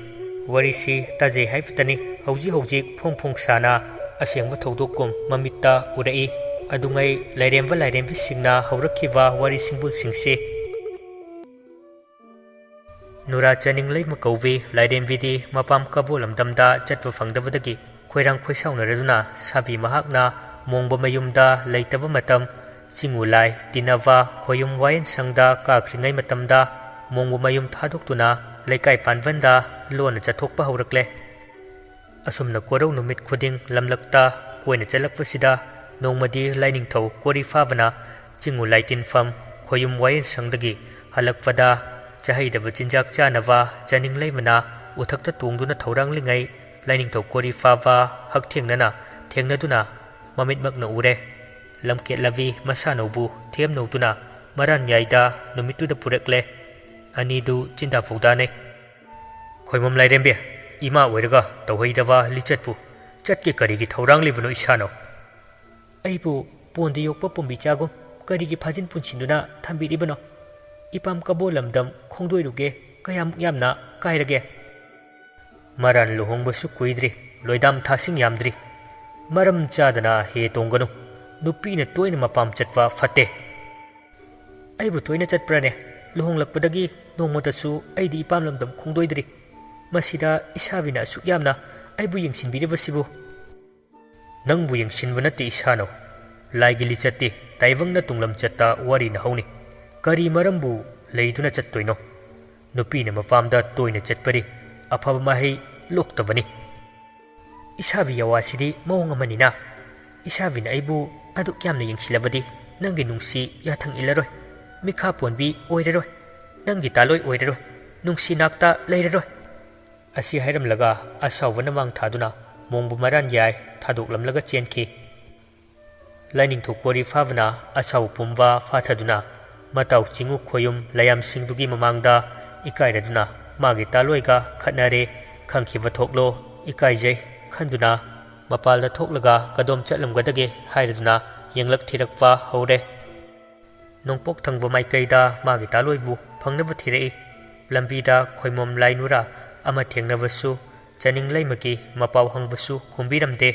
ꯋꯥꯔꯤꯁꯤ ꯇꯥꯖꯩ ꯍꯥꯏꯕꯇꯅꯤ꯫ ꯍꯧꯖꯤꯛ ꯍꯧꯖꯤꯛ ꯐꯣꯡ ꯐꯣꯡ ꯁꯥꯅ ꯑꯁꯦꯡꯕ ꯊꯧꯗꯣꯛꯀꯨꯝ ꯃꯃꯤꯠꯇ ꯎꯔꯛꯏ꯫ ꯑꯗꯨꯉꯩ ꯂꯥꯏꯔꯦꯝꯕ ꯂꯥꯏꯔꯦꯝꯕꯤꯁꯤꯡꯅ ꯍꯧꯔꯛꯈꯤꯕ ꯋꯥꯔꯤ ꯁꯤꯡꯕꯨꯜꯁꯤꯡꯁꯤ꯫ ꯅꯨꯔꯥ ꯆꯅꯤꯡꯂꯩꯃ ꯀꯧꯕꯤ ꯂꯥꯏꯔꯦꯝꯕꯤꯗꯤ ꯃꯄꯥꯝ ꯀꯕꯣ ꯂꯝꯗꯝꯗ ꯆꯠꯄ ꯐꯪꯗꯕꯗꯒꯤ ꯈꯣꯏꯔꯥꯡ ꯈꯣꯏꯁꯥꯎꯅꯔꯗꯨꯅ ꯁꯥꯕꯤ ꯃꯍꯥꯛꯅ ꯃꯣꯡꯕ ꯃꯌꯨꯝꯗ ꯂꯩꯇꯕ ꯃꯇꯝ, ꯆꯤꯡ ꯎꯂꯥꯏ ꯇꯤꯟꯅꯕ ꯈꯣꯌꯨꯝ ꯋꯥꯌꯦꯟ ꯁꯪꯗ ꯀꯥꯈ꯭ꯔꯤꯉꯩ ꯃꯇꯝꯗ ꯃꯣꯡꯕ ꯃꯌꯨꯝ ꯊꯥꯗꯣꯛꯇꯨꯅ ꯂꯩꯀꯥꯏ ꯄꯥꯟꯕꯟꯗ ꯂꯣꯟꯅ ꯆꯠꯊꯣꯛꯄ ꯍꯧꯔꯛꯂꯦ꯫ ꯑꯁꯨꯝꯅ ꯀꯣꯔꯧ ꯅꯨꯃꯤꯠ ꯈꯨꯗꯤꯡ ꯂꯝꯂꯛꯇ ꯀꯣꯏꯅ ꯆꯠꯂꯛꯄꯁꯤꯗ ꯅꯣꯡꯃꯗꯤ ꯂꯥꯏꯅꯤꯡꯊꯧ ꯀꯣꯔꯤꯐꯥꯕꯅ ꯆꯤꯡ ꯎꯂꯥꯏ ꯇꯤꯟꯐꯝ ꯈꯣꯌꯨꯝ ꯋꯥꯌꯦꯟ ꯁꯪꯗꯒꯤ ꯍꯜꯂꯛꯄꯗ ꯆꯍꯩꯗꯕ ꯆꯤꯟꯖꯥꯛ ꯆꯥꯅꯕ ꯆꯅꯤꯡꯂꯩꯃꯅ ꯎꯊꯛꯇ ꯇꯣꯡꯗꯨꯅ ꯊꯧꯔꯥꯡꯂꯤꯉꯩ ꯂꯥꯏꯅꯤꯡꯊꯧ ꯀꯣꯔꯤꯐꯥꯕ ꯍꯛꯊꯦꯡꯅꯅ ꯊꯦꯡꯅꯗꯨꯅ ꯃꯃꯤꯠꯃꯛꯅ ꯎꯔꯦ꯫ ꯂꯝꯀꯦꯠꯂꯕꯤ ꯃꯁꯥꯅꯧꯕꯨ ꯊꯦꯝꯅꯧꯗꯨꯅ ꯃꯔꯥꯟꯌꯥꯏꯗ ꯅꯨꯃꯤꯠꯇꯨꯗ ꯄꯨꯔꯛꯂꯦ꯫ ꯑꯅꯤꯗꯨ ꯆꯤꯟꯗꯥ ꯐꯧꯗꯥꯅꯩ꯫ "ꯈꯣꯏꯃꯣꯝ ꯂꯥꯏꯔꯦꯝꯕꯤ, ꯏꯃꯥ ꯑꯣꯏꯔꯒ ꯇꯧꯍꯩꯗꯕ ꯂꯤꯆꯠꯄꯨ ꯆꯠꯀꯦ ꯀꯔꯤꯒꯤ ꯊꯧꯔꯥꯡꯂꯤꯕꯅꯣ ꯏꯁꯥꯅꯧ?" "ꯑꯩꯕꯨ ꯄꯣꯟꯗ ꯌꯣꯛꯄ ꯄꯣꯝꯕꯤꯆꯥꯒꯨꯝ ꯀꯔꯤꯒꯤ ꯐꯥꯖꯤꯟ ꯄꯨꯟꯁꯤꯟꯗꯨꯅ ꯊꯝꯕꯤꯔꯤꯕꯅꯣ? ꯏꯄꯥꯝ ꯀꯕꯣ ꯂꯝꯗꯝ ꯈꯣꯡꯗꯣꯏꯔꯨꯒꯦ ꯀꯌꯥꯃꯨꯛ ꯌꯥꯝꯅ ꯀꯥꯏꯔꯒꯦ?" "ꯃꯔꯥꯟ ꯂꯨꯍꯣꯡꯕꯁꯨ ꯀꯨꯏꯗ꯭ꯔꯤ, ꯂꯣꯏꯗꯥꯝ ꯊꯥꯁꯤꯡ ꯌꯥꯝꯗ꯭ꯔꯤ꯫ ꯃꯔꯝ ꯆꯥꯗꯅ ꯍꯦ ꯇꯣꯡꯒꯅꯨ꯫ ꯅꯨꯄꯤꯅ ꯇꯣꯏꯅ ꯃꯄꯥꯝ ꯆꯠꯄ ꯐꯠꯇꯦ꯫" "ꯑꯩꯕꯨ ꯇꯣꯏꯅ ꯆꯠꯄ꯭ꯔꯥꯅꯦ? ꯂꯨꯍꯣꯡꯂꯛꯄꯗꯒꯤ ꯅꯣꯡꯃꯇꯁꯨ ꯑꯩꯗꯤ ꯏꯄꯥꯝ ꯂꯝꯗꯝ ꯈꯣꯡꯗꯣꯏꯗ꯭ꯔꯤ꯫ ꯃꯁꯤꯗ ꯏꯁꯥꯕꯤꯅ ꯑꯁꯨꯛ ꯌꯥꯝꯅ ꯑꯩꯕꯨ ꯌꯦꯡꯁꯤꯟꯕꯤꯔꯤꯕꯁꯤꯕꯨ?" "ꯅꯪꯕꯨ ꯌꯦꯡꯁꯤꯟꯕ ꯅꯠꯇꯦ ꯏꯁꯥꯅꯧ꯫ ꯂꯥꯏꯒꯤ ꯂꯤꯆꯠꯇꯤ ꯇꯥꯏꯕꯪꯅ ꯇꯨꯡꯂꯝꯆꯠꯇ ꯋꯥꯔꯤꯅ ꯍꯧꯅꯤ꯫ ꯀꯔꯤ ꯃꯔꯝꯕꯨ ꯂꯩꯗꯨꯅ ꯆꯠꯇꯣꯏꯅꯣ? ꯅꯨꯄꯤꯅ ꯃꯄꯥꯝꯗ ꯇꯣꯏꯅ ꯆꯠꯄꯗꯤ ꯑꯐꯕ ꯃꯍꯩ ꯂꯣꯛꯇꯕꯅꯤ꯫" "ꯏꯁꯥꯕꯤ ꯌꯥꯋꯥꯁꯤꯗꯤ ꯃꯑꯣꯡ ꯑꯃꯅꯤꯅ꯫ ꯏꯁꯥꯕꯤꯅ ꯑꯩꯕꯨ ꯑꯗꯨꯛ ꯌꯥꯝꯅ ꯌꯦꯡꯁꯤꯜꯂꯕꯗꯤ ꯅꯪꯒꯤ ꯅꯨꯡꯁꯤ ꯌꯥꯊꯪ ꯏꯜꯂꯔꯣꯏ, ꯃꯤꯈꯥ ꯄꯣꯟꯕꯤ ꯑꯣꯏꯔꯔꯣꯏ꯫ ꯅꯪꯒꯤ ꯇꯥꯂꯣꯏ ꯑꯣꯏꯔꯔꯣꯏ, ꯅꯨꯡꯁꯤ ꯅꯥꯛꯇ ꯂꯩꯔꯔꯣꯏ꯫" ꯑꯁꯤ ꯍꯥꯏꯔꯝꯂꯒ ꯑꯁꯥꯎꯕꯅ ꯃꯥꯡ ꯊꯥꯗꯨꯅ ꯃꯣꯡꯕ ꯃꯔꯥꯟ ꯌꯥꯏ ꯊꯥꯗꯣꯛꯂꯝꯂꯒ ꯆꯦꯟꯈꯤ꯫ ꯂꯥꯏꯅꯤꯡꯊꯧ ꯀꯣꯔꯤꯐꯥꯕꯅ ꯑꯁꯥꯎ ꯄꯨꯝꯕ ꯐꯥꯊꯗꯨꯅ ꯃꯇꯥꯎ ꯆꯤꯡꯉꯨ ꯈꯣꯌꯨꯝ ꯂꯥꯏꯌꯥꯝꯁꯤꯡꯗꯨꯒꯤ ꯃꯃꯥꯡꯗ ꯏꯀꯥꯏꯔꯗꯨꯅ ꯃꯥꯒꯤ ꯇꯥꯂꯣꯏꯒ ꯈꯠꯅꯔꯦ, ꯈꯪꯈꯤꯕ ꯊꯣꯛꯂꯣ, ꯏꯀꯥꯏꯖꯩ ꯈꯟꯗꯨꯅ ꯃꯄꯥꯜꯗ ꯊꯣꯛꯂꯒ ꯀꯗꯣꯝ ꯆꯠꯂꯝꯒꯗꯒꯦ ꯍꯥꯏꯔꯗꯨꯅ ꯌꯦꯡꯂꯛ ꯊꯤꯔꯛꯄ ꯍꯧꯔꯦ꯫ ꯅꯣꯡꯄꯣꯛ ꯊꯪꯕ ꯃꯥꯏꯀꯩꯗ ꯃꯥꯒꯤ ꯇꯥꯂꯣꯏꯕꯨ ꯐꯪꯅꯕ ꯊꯤꯔꯛꯏ꯫ ꯂꯝꯕꯤꯗ ꯈꯣꯏꯃꯣꯝ ꯂꯥꯏꯅꯨꯔꯥ ꯑꯃ ꯊꯦꯡꯅꯕꯁꯨ, ꯆꯅꯤꯡꯂꯩꯃꯒꯤ ꯃꯄꯥꯎ ꯍꯪꯕꯁꯨ ꯈꯨꯝꯕꯤꯔꯝꯗꯦ꯫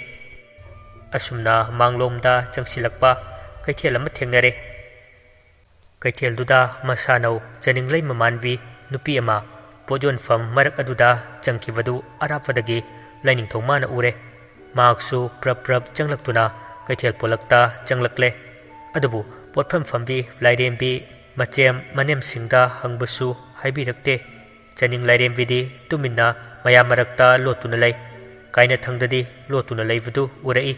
ꯑꯁꯨꯝꯅ ꯃꯥꯡꯂꯣꯝꯗ ꯆꯪꯁꯤꯜꯂꯛꯄ ꯀꯩꯊꯦꯜ ꯑꯃ ꯊꯦꯡꯅꯔꯦ꯫ ꯀꯩꯊꯦꯜꯗꯨꯗ ꯃꯁꯥꯅꯧ ꯆꯅꯤꯡꯂꯩ ꯃꯃꯥꯟꯕꯤ ꯅꯨꯄꯤ ꯑꯃ ꯄꯣꯠ ꯌꯣꯟꯐꯝ ꯃꯔꯛ ꯑꯗꯨꯗ ꯆꯪꯈꯤꯕꯗꯨ ꯑꯔꯥꯞꯄꯗꯒꯤ ꯂꯥꯏꯅꯤꯡꯊꯧ ꯃꯥꯅ ꯎꯔꯦ꯫ ꯃꯍꯥꯛꯁꯨ ꯄ꯭ꯔꯞ ꯄ꯭ꯔꯞ ꯆꯪꯂꯛꯇꯨꯅ ꯀꯩꯊꯦꯜ ꯄꯣꯂꯛꯇ ꯆꯪꯂꯛꯂꯦ꯫ ꯑꯗꯨꯕꯨ ꯄꯣꯠꯐꯝ ꯐꯝꯕꯤ ꯂꯥꯏꯔꯦꯝꯕꯤ ꯃꯆꯦꯝ ꯃꯅꯦꯝꯁꯤꯡꯗ ꯍꯪꯕꯁꯨ ꯍꯥꯏꯕꯤꯔꯛꯇꯦ꯫ ꯆꯅꯤꯡ ꯂꯥꯏꯔꯦꯝꯕꯤꯗꯤ ꯇꯨꯃꯤꯟꯅ ꯃꯌꯥꯝ ꯃꯔꯛꯇ ꯂꯣꯠꯇꯨꯅ ꯂꯩ꯫ ꯀꯥꯏꯅꯊꯪꯗꯗꯤ ꯂꯣꯠꯇꯨꯅ ꯂꯩꯕꯗꯨ ꯎꯔꯛꯏ꯫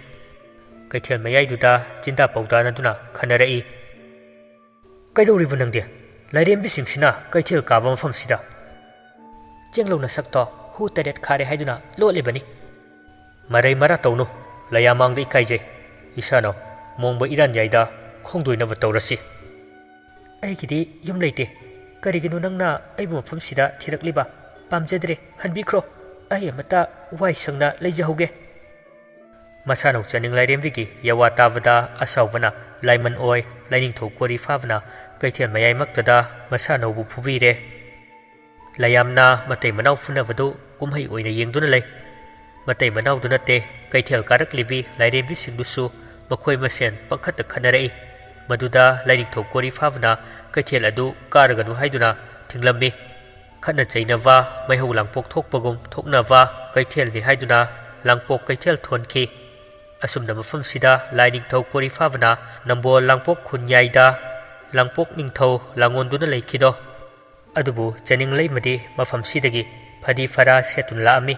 ꯀꯩꯊꯦꯜ ꯃꯌꯥꯏꯗꯨꯗ ꯆꯤꯟꯗꯥ ꯄꯥꯎꯗꯥꯅꯗꯨꯅ ꯈꯟꯅꯔꯛꯏ꯫ "ꯀꯩꯗꯧꯔꯤꯕ ꯅꯪꯗꯤ? ꯂꯥꯏꯔꯦꯝꯕꯤꯁꯤꯡꯁꯤꯅ ꯀꯩꯊꯦꯜ ꯀꯥꯕ ꯃꯐꯝꯁꯤꯗ?" "ꯆꯦꯡꯂꯧ ꯅꯁꯛꯇꯣ ꯍꯨ ꯇꯔꯦꯠ ꯈꯥꯔꯦ ꯍꯥꯏꯗꯨꯅ ꯂꯣꯠꯂꯤꯕꯅꯤ꯫" "ꯃꯔꯩ ꯃꯔꯥ ꯇꯧꯅꯨ, ꯂꯌꯥꯃꯥꯡꯗ ꯏꯀꯥꯏꯖꯩ꯫ ꯏꯁꯥꯅꯧ ꯃꯣꯡꯕ ꯏꯔꯥꯟ ꯌꯥꯏꯗ ꯈꯣꯡꯗꯣꯏꯅꯕ ꯇꯧꯔꯁꯤ꯫" "ꯑꯩꯒꯤꯗꯤ ꯌꯨꯝ ꯂꯩꯇꯦ꯫ ꯀꯔꯤꯒꯤꯅꯣ ꯅꯪꯅ ꯑꯩꯕꯨ ꯃꯐꯝꯁꯤꯗ ꯊꯤꯔꯛꯂꯤꯕ? ꯄꯥꯝꯖꯗ꯭ꯔꯦ, ꯍꯟꯕꯤꯈ꯭ꯔꯣ꯫ ꯑꯩ ꯑꯃꯠꯇ ꯋꯥꯏ ꯁꯪꯅ ꯂꯩꯖꯍꯧꯒꯦ꯫" ꯃꯁꯥꯅꯧ ꯆꯅꯤꯡ ꯂꯥꯏꯔꯦꯝꯕꯤꯒꯤ ꯌꯋꯥ ꯇꯥꯕꯗ ꯑꯁꯥꯎꯕꯅ ꯂꯥꯏꯃꯟ ꯑꯣꯏ ꯂꯥꯏꯅꯤꯡꯊꯧ ꯀꯣꯔꯤꯐꯥꯕꯅ ꯀꯩꯊꯦꯜ ꯃꯌꯥꯏꯃꯛꯇꯗ ꯃꯁꯥꯅꯧꯕꯨ ꯐꯨꯕꯤꯔꯦ꯫ ꯂꯌꯥꯝꯅ ꯃꯇꯩ ꯃꯅꯥꯎ ꯐꯨꯅꯕꯗꯨ ꯀꯨꯝꯍꯩ ꯑꯣꯏꯅ ꯌꯦꯡꯗꯨꯅ ꯂꯩ꯫ ꯃꯇꯩ ꯃꯅꯥꯎꯗꯨ ꯅꯠꯇꯦ, ꯀꯩꯊꯦꯜ ꯀꯥꯔꯛꯂꯤꯕꯤ ꯂꯥꯏꯔꯦꯝꯕꯤꯁꯤꯡꯗꯨꯁꯨ ꯃꯈꯣꯏ ꯃꯁꯦꯟ ꯄꯪꯈꯠꯇ ꯈꯠꯅꯔꯛꯏ꯫ ꯃꯗꯨꯗ ꯂꯥꯏꯅꯤꯡꯊꯧ ꯀꯣꯔꯤꯐꯥꯕꯅ ꯀꯩꯊꯦꯜ ꯑꯗꯨ ꯀꯥꯔꯒꯅꯨ ꯍꯥꯏꯗꯨꯅ ꯊꯤꯡꯂꯝꯃꯤ꯫ ꯈꯠꯅ ꯆꯩꯅꯕ, ꯃꯩꯍꯧ ꯂꯥꯡꯄꯣꯛ ꯊꯣꯛꯄꯒꯨꯝ ꯊꯣꯛꯅꯕ ꯀꯩꯊꯦꯜꯅꯤ ꯍꯥꯏꯗꯨꯅ ꯂꯥꯡꯄꯣꯛ ꯀꯩꯊꯦꯜ ꯊꯣꯟꯈꯤ꯫ ꯑꯁꯨꯝꯅ ꯃꯐꯝꯁꯤꯗ ꯂꯥꯏꯅꯤꯡꯊꯧ ꯀꯣꯔꯤꯐꯥꯕꯅ ꯅꯝꯕꯣꯜ ꯂꯥꯡꯄꯣꯛ ꯈꯨꯟꯌꯥꯏꯗ ꯂꯥꯡꯄꯣꯛ ꯅꯤꯡꯊꯧ ꯂꯥꯡꯑꯣꯟꯗꯨꯅ ꯂꯩꯈꯤꯗꯣ꯫ ꯑꯗꯨꯕꯨ ꯆꯅꯤꯡꯂꯩꯃꯗꯤ ꯃꯐꯝꯁꯤꯗꯒꯤ ꯐꯗꯤ ꯐꯔꯥ ꯁꯦꯠꯇꯨꯅ ꯂꯥꯛꯑꯝꯃꯤ꯫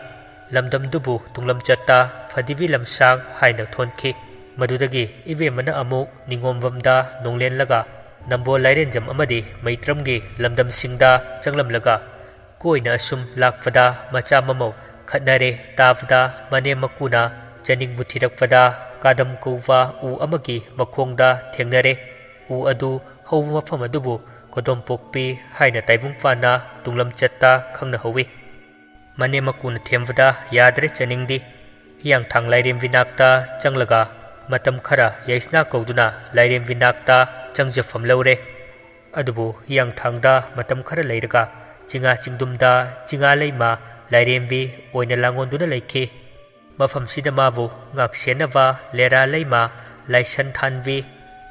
ꯂꯝꯗꯝꯗꯨꯕꯨ ꯇꯨꯡꯂꯝꯆꯠꯇ ꯐꯗꯤꯕꯤ ꯂꯝꯁꯥꯡ ꯍꯥꯏꯅ ꯊꯣꯟꯈꯤ꯫ ꯃꯗꯨꯗꯒꯤ ꯏꯕꯦꯝꯃꯅ ꯑꯃꯨꯛ ꯅꯤꯉꯣꯝꯕꯝꯗ ꯅꯣꯡꯂꯦꯟꯂꯒ ꯅꯝꯕꯣꯜ ꯂꯥꯏꯔꯦꯟꯖꯝ ꯑꯃꯗꯤ ꯃꯩꯇ꯭ꯔꯝꯒꯤ ꯂꯝꯗꯝꯁꯤꯡꯗ ꯆꯪꯂꯝꯂꯒ ꯀꯣꯏꯅ ꯑꯁꯨꯝ ꯂꯥꯛꯄꯗ ꯃꯆꯥ ꯃꯃꯧ ꯈꯠꯅꯔꯦ ꯇꯥꯕꯗ ꯃꯅꯦꯝ ꯃꯀꯨꯅ ꯆꯅꯤꯡꯕꯨ ꯊꯤꯔꯛꯄꯗ ꯀꯥꯗꯝ ꯀꯧꯕ ꯎ ꯑꯃꯒꯤ ꯃꯈꯣꯡꯗ ꯊꯦꯡꯅꯔꯦ꯫ ꯎ ꯑꯗꯨ ꯍꯧꯕ ꯃꯐꯝ ꯑꯗꯨꯕꯨ ꯀꯣꯗꯣꯝꯄꯣꯛꯄꯤ ꯍꯥꯏꯅ ꯇꯥꯏꯕꯪꯄꯥꯟꯅ ꯇꯨꯡꯂꯝꯆꯠꯇ ꯈꯪꯅꯍꯧꯋꯤ꯫ ꯃꯅꯦꯝ ꯃꯀꯨꯅ ꯊꯦꯝꯕꯗ ꯌꯥꯗ꯭ꯔꯦ ꯆꯅꯤꯡꯗꯤ꯫ ꯍꯤꯌꯥꯡꯊꯥꯡ ꯂꯥꯏꯔꯦꯝꯕꯤ ꯅꯥꯛꯇ ꯆꯪꯂꯒ ꯃꯇꯝ ꯈꯔ ꯌꯥꯏꯁꯅꯥ ꯀꯧꯗꯨꯅ ꯂꯥꯏꯔꯦꯝꯕꯤ ꯅꯥꯛꯇ ꯆꯪꯖꯐꯝ ꯂꯧꯔꯦ꯫ ꯑꯗꯨꯕꯨ ꯍꯤꯌꯥꯡꯊꯥꯡꯗ ꯃꯇꯝ ꯈꯔ ꯂꯩꯔꯒ ꯆꯤꯡꯉꯥ ꯆꯤꯡꯗꯨꯝꯗ ꯆꯤꯡꯉꯥ ꯂꯩꯃ ꯂꯥꯏꯔꯦꯝꯕꯤ ꯑꯣꯏꯅ ꯂꯥꯡꯑꯣꯟꯗꯨꯅ ꯂꯩꯈꯤ꯫ ꯃꯐꯝꯁꯤꯗ ꯃꯥꯕꯨ ꯉꯥꯛꯁꯦꯟꯅꯕ ꯂꯦꯔꯥ ꯂꯩꯃ, ꯂꯥꯏꯁꯟ ꯊꯥꯟꯕꯤ,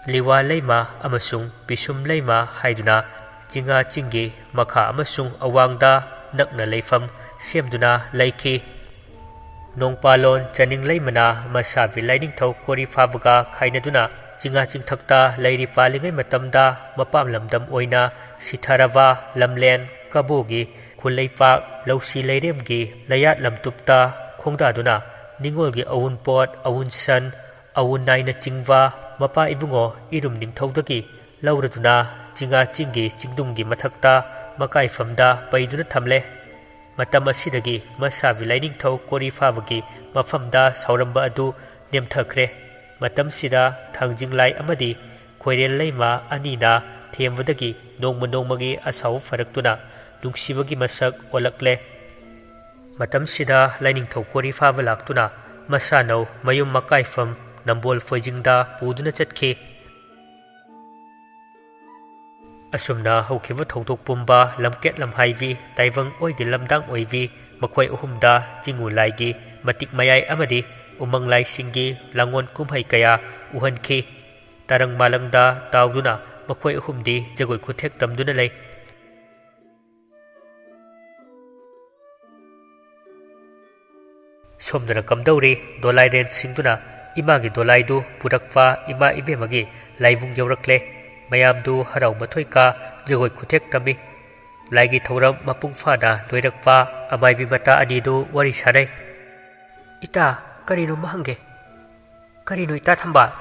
ꯂꯤꯋꯥ ꯂꯩꯃ ꯑꯃꯁꯨꯡ ꯄꯤꯁꯨꯝ ꯂꯩꯃ ꯍꯥꯏꯗꯨꯅ ꯆꯤꯡꯉꯥ ꯆꯤꯡꯒꯤ ꯃꯈꯥ ꯑꯃꯁꯨꯡ ꯑꯋꯥꯡꯗ ꯅꯛꯅ ꯂꯩꯐꯝ ꯁꯦꯝꯗꯨꯅ ꯂꯩꯈꯤ꯫ ꯅꯣꯡꯄꯥꯂꯣꯟ ꯆꯅꯤꯡ ꯂꯩꯃꯅ ꯃꯁꯥꯕꯤ ꯂꯥꯏꯅꯤꯡꯊꯧ ꯀꯣꯔꯤ ꯐꯥꯕꯒ ꯈꯥꯏꯅꯗꯨꯅ ꯆꯤꯡꯉꯥ ꯆꯤꯡꯊꯛꯇ ꯂꯩꯔꯤ ꯄꯥꯜꯂꯤꯉꯩ ꯃꯇꯝꯗ ꯃꯄꯥꯝ ꯂꯝꯗꯝ ꯑꯣꯏꯅ ꯁꯤꯊꯔꯕ ꯂꯝꯂꯦꯟ ꯀꯕꯣꯒꯤ ꯈꯨꯜꯂꯩꯄꯥꯛ ꯂꯧꯁꯤ ꯂꯩꯔꯦꯝꯒꯤ ꯂꯩꯌꯥꯠ ꯂꯝꯇꯨꯞꯇ ꯈꯣꯡꯗꯥꯗꯨꯅ ꯅꯤꯉꯣꯜꯒꯤ ꯑꯋꯨꯟꯄꯣꯠ, ꯑꯋꯨꯟꯁꯟ, ꯑꯋꯨꯟꯅꯥꯏꯅꯆꯤꯡꯕ ꯃꯄꯥ ꯏꯕꯨꯡꯉꯣ ꯏꯔꯨꯝ ꯅꯤꯡꯊꯧꯗꯒꯤ ꯂꯧꯔꯗꯨꯅ ꯆꯤꯡꯉꯥ ꯆꯤꯡꯒꯤ ꯆꯤꯡꯗꯨꯝꯒꯤ ꯃꯊꯛꯇ ꯃꯀꯥꯏꯐꯝꯗ ꯄꯩꯗꯨꯅ ꯊꯝꯂꯦ꯫ ꯃꯇꯝ ꯑꯁꯤꯗꯒꯤ ꯃꯁꯥꯕꯤ ꯂꯥꯏꯅꯤꯡꯊꯧ ꯀꯣꯔꯤ ꯐꯥꯕꯒꯤ ꯃꯐꯝꯗ ꯁꯥꯎꯔꯝꯕ ꯑꯗꯨ ꯅꯦꯝꯊꯈ꯭ꯔꯦ꯫ ꯃꯇꯝꯁꯤꯗ ꯊꯥꯡꯖꯤꯡ ꯂꯥꯏ ꯑꯃꯗꯤ ꯈꯣꯏꯔꯦꯜ ꯂꯩꯃ ꯑꯅꯤꯅ ꯊꯦꯝꯕꯗꯒꯤ ꯅꯣꯡꯃ ꯅꯣꯡꯃꯒꯤ ꯑꯁꯥꯎꯕ ꯐꯔꯛꯇꯨꯅ ꯅꯨꯡꯁꯤꯕꯒꯤ ꯃꯁꯛ ꯑꯣꯜꯂꯛꯂꯦ꯫ ꯃꯇꯝꯁꯤꯗ ꯂꯥꯏꯅꯤꯡꯊꯧ ꯀꯣꯔꯤ ꯐꯥꯕ ꯂꯥꯛꯇꯨꯅ ꯃꯁꯥꯅꯧ ꯃꯌꯨꯝ ꯃꯀꯥꯏꯐꯝ ꯅꯝꯕꯣꯜ ꯐꯣꯏꯖꯤꯡꯗ ꯄꯨꯗꯨꯅ ꯆꯠꯈꯤ꯫ ꯑꯁꯨꯝꯅ ꯍꯧꯈꯤꯕ ꯊꯧꯗꯣꯛ ꯄꯨꯝꯕ ꯂꯝꯀꯦꯠ ꯂꯝꯍꯥꯏꯕꯤ, ꯇꯥꯏꯕꯪ ꯑꯣꯏꯒꯤ ꯂꯝꯗꯥꯡ ꯑꯣꯏꯕꯤ, ꯃꯈꯣꯏ ꯑꯍꯨꯝꯗ ꯆꯤꯡꯉꯨ ꯂꯥꯏꯒꯤ ꯃꯇꯤꯛ ꯃꯌꯥꯏ ꯑꯃꯗꯤ ꯎꯃꯪ ꯂꯥꯏꯁꯤꯡꯒꯤ ꯂꯥꯡꯑꯣꯟ ꯀꯨꯝꯍꯩ ꯀꯌꯥ ꯎꯍꯟꯈꯤ꯫ ꯇꯔꯪ ꯃꯥꯂꯪꯗ ꯇꯥꯎꯗꯨꯅ ꯃꯈꯣꯏ ꯑꯍꯨꯝꯗꯤ ꯖꯒꯣꯏ ꯈꯨꯊꯦꯛ ꯇꯝꯗꯨꯅ ꯂꯩ꯫ ꯁꯣꯝꯗꯅ ꯀꯝꯗꯧꯔꯤ? ꯗꯣꯂꯥꯏꯔꯦꯟ ꯁꯤꯡꯗꯨꯅ ꯏꯃꯥꯒꯤ ꯗꯣꯂꯥꯏꯗꯨ ꯄꯨꯔꯛꯄ ꯏꯃꯥ ꯏꯕꯦꯝꯃꯒꯤ ꯂꯥꯏꯕꯨꯡ ꯌꯧꯔꯛꯂꯦ꯫ ꯃꯌꯥꯝꯗꯨ ꯍꯔꯥꯎ ꯃꯊꯣꯏ ꯀꯥ ꯖꯒꯣꯏ ꯈꯨꯊꯦꯛ ꯇꯝꯃꯤ꯫ ꯂꯥꯏꯒꯤ ꯊꯧꯔꯝ ꯃꯄꯨꯡ ꯐꯥꯅ ꯂꯣꯏꯔꯛꯄ ꯑꯃꯥꯏꯕꯤ ꯃꯇꯥ ꯑꯅꯤꯗꯨ ꯋꯥꯔꯤ ꯁꯥꯅꯩ꯫ "ꯏꯇꯥ, ꯀꯔꯤꯅꯣꯃ ꯍꯪꯒꯦ?" "ꯀꯔꯤꯅꯣ ꯏꯇꯥ ꯊꯝꯕꯥꯜ?"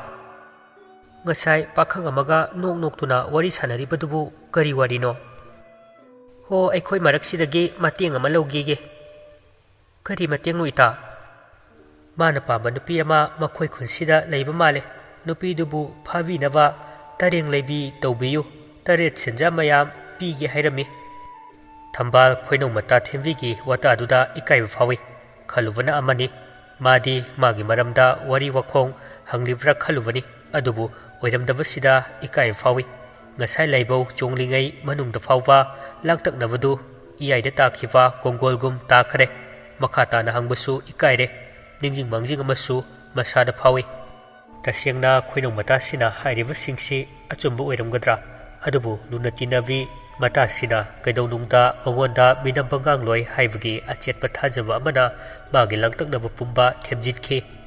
"ꯉꯁꯥꯏ ꯄꯥꯈꯪ ꯑꯃꯒ ꯅꯣꯛ ꯅꯣꯛꯇꯨꯅ ꯋꯥꯔꯤ ꯁꯥꯟꯅꯔꯤꯕꯗꯨꯕꯨ ꯀꯔꯤ ꯋꯥꯔꯤꯅꯣ?" "ꯍꯣ, ꯑꯩꯈꯣꯏ ꯃꯔꯛꯁꯤꯗꯒꯤ ꯃꯇꯦꯡ ꯑꯃ ꯂꯧꯒꯦꯒꯦ꯫" "ꯀꯔꯤ ꯃꯇꯦꯡꯅꯣ ꯏꯇꯥ?" "ꯃꯥꯅ ꯄꯥꯝꯕ ꯅꯨꯄꯤ ꯑꯃ ꯃꯈꯣꯏ ꯈꯨꯟꯁꯤꯗ ꯂꯩꯕ ꯃꯥꯜꯂꯦ꯫ ꯅꯨꯄꯤꯗꯨꯕꯨ ꯐꯥꯕꯤꯅꯕ ꯇꯔꯦꯡ ꯂꯩꯕꯤ ꯇꯧꯕꯤꯌꯨ, ꯇꯔꯦꯠ ꯁꯦꯟꯖꯥ ꯃꯌꯥꯝ ꯄꯤꯒꯦ ꯍꯥꯏꯔꯝꯃꯤ꯫" ꯊꯝꯕꯥꯜ ꯈꯣꯏꯅꯧ ꯃꯇꯥ ꯊꯦꯝꯕꯤꯒꯤ ꯋꯥꯇꯥꯗꯨꯗ ꯏꯀꯥꯏꯕ ꯐꯥꯎꯏ꯫ ꯈꯜꯂꯨꯕꯅ ꯑꯃꯅꯤ, ꯃꯥꯗꯤ ꯃꯥꯒꯤ ꯃꯔꯝꯗ ꯋꯥꯔꯤ ꯋꯥꯈꯣꯡ ꯍꯪꯂꯤꯕ꯭ꯔꯥ ꯈꯜꯂꯨꯕꯅꯤ꯫ ꯑꯗꯨꯕꯨ ꯑꯣꯏꯔꯝꯗꯕꯁꯤꯗ ꯏꯀꯥꯏꯕ ꯐꯥꯎꯏ꯫ ꯉꯁꯥꯏ ꯂꯥꯏꯕꯧ ꯆꯣꯡꯂꯤꯉꯩ ꯃꯅꯨꯡꯗ ꯐꯥꯎꯕ ꯂꯥꯡꯇꯛꯅꯕꯗꯨ ꯏꯌꯥꯏꯗ ꯇꯥꯈꯤꯕ ꯀꯣꯡꯒꯣꯜꯒꯨꯝ ꯇꯥꯈꯔꯦ꯫ ꯃꯈꯥ ꯇꯥꯅ ꯍꯪꯕꯁꯨ ꯏꯀꯥꯏꯔꯦ꯫ ꯅꯤꯡꯖꯤꯡ ꯃꯥꯡꯖꯤꯡ ꯑꯃꯁꯨ ꯃꯁꯥꯗ ꯐꯥꯎꯏ꯫ ꯇꯁꯦꯡꯅ ꯈꯣꯏꯅꯧ ꯃꯇꯥꯁꯤꯅ ꯍꯥꯏꯔꯤꯕꯁꯤꯡꯁꯤ ꯑꯆꯨꯝꯕ ꯑꯣꯏꯔꯝꯒꯗ꯭ꯔꯥ? ꯑꯗꯨꯕꯨ ꯂꯨꯅ ꯇꯤꯟꯅꯕꯤ ꯃꯇꯥꯁꯤꯅ ꯀꯩꯗꯧꯅꯨꯡꯗ ꯃꯉꯣꯟꯗ ꯃꯤꯅꯝꯕ ꯉꯥꯡꯂꯣꯏ ꯍꯥꯏꯕꯒꯤ ꯑꯆꯦꯠꯄ ꯊꯥꯖꯕ ꯑꯃꯅ ꯃꯥꯒꯤ ꯂꯥꯡꯇꯛꯅꯕ ꯄꯨꯝꯕ ꯊꯦꯝꯖꯤꯟꯈꯤ꯫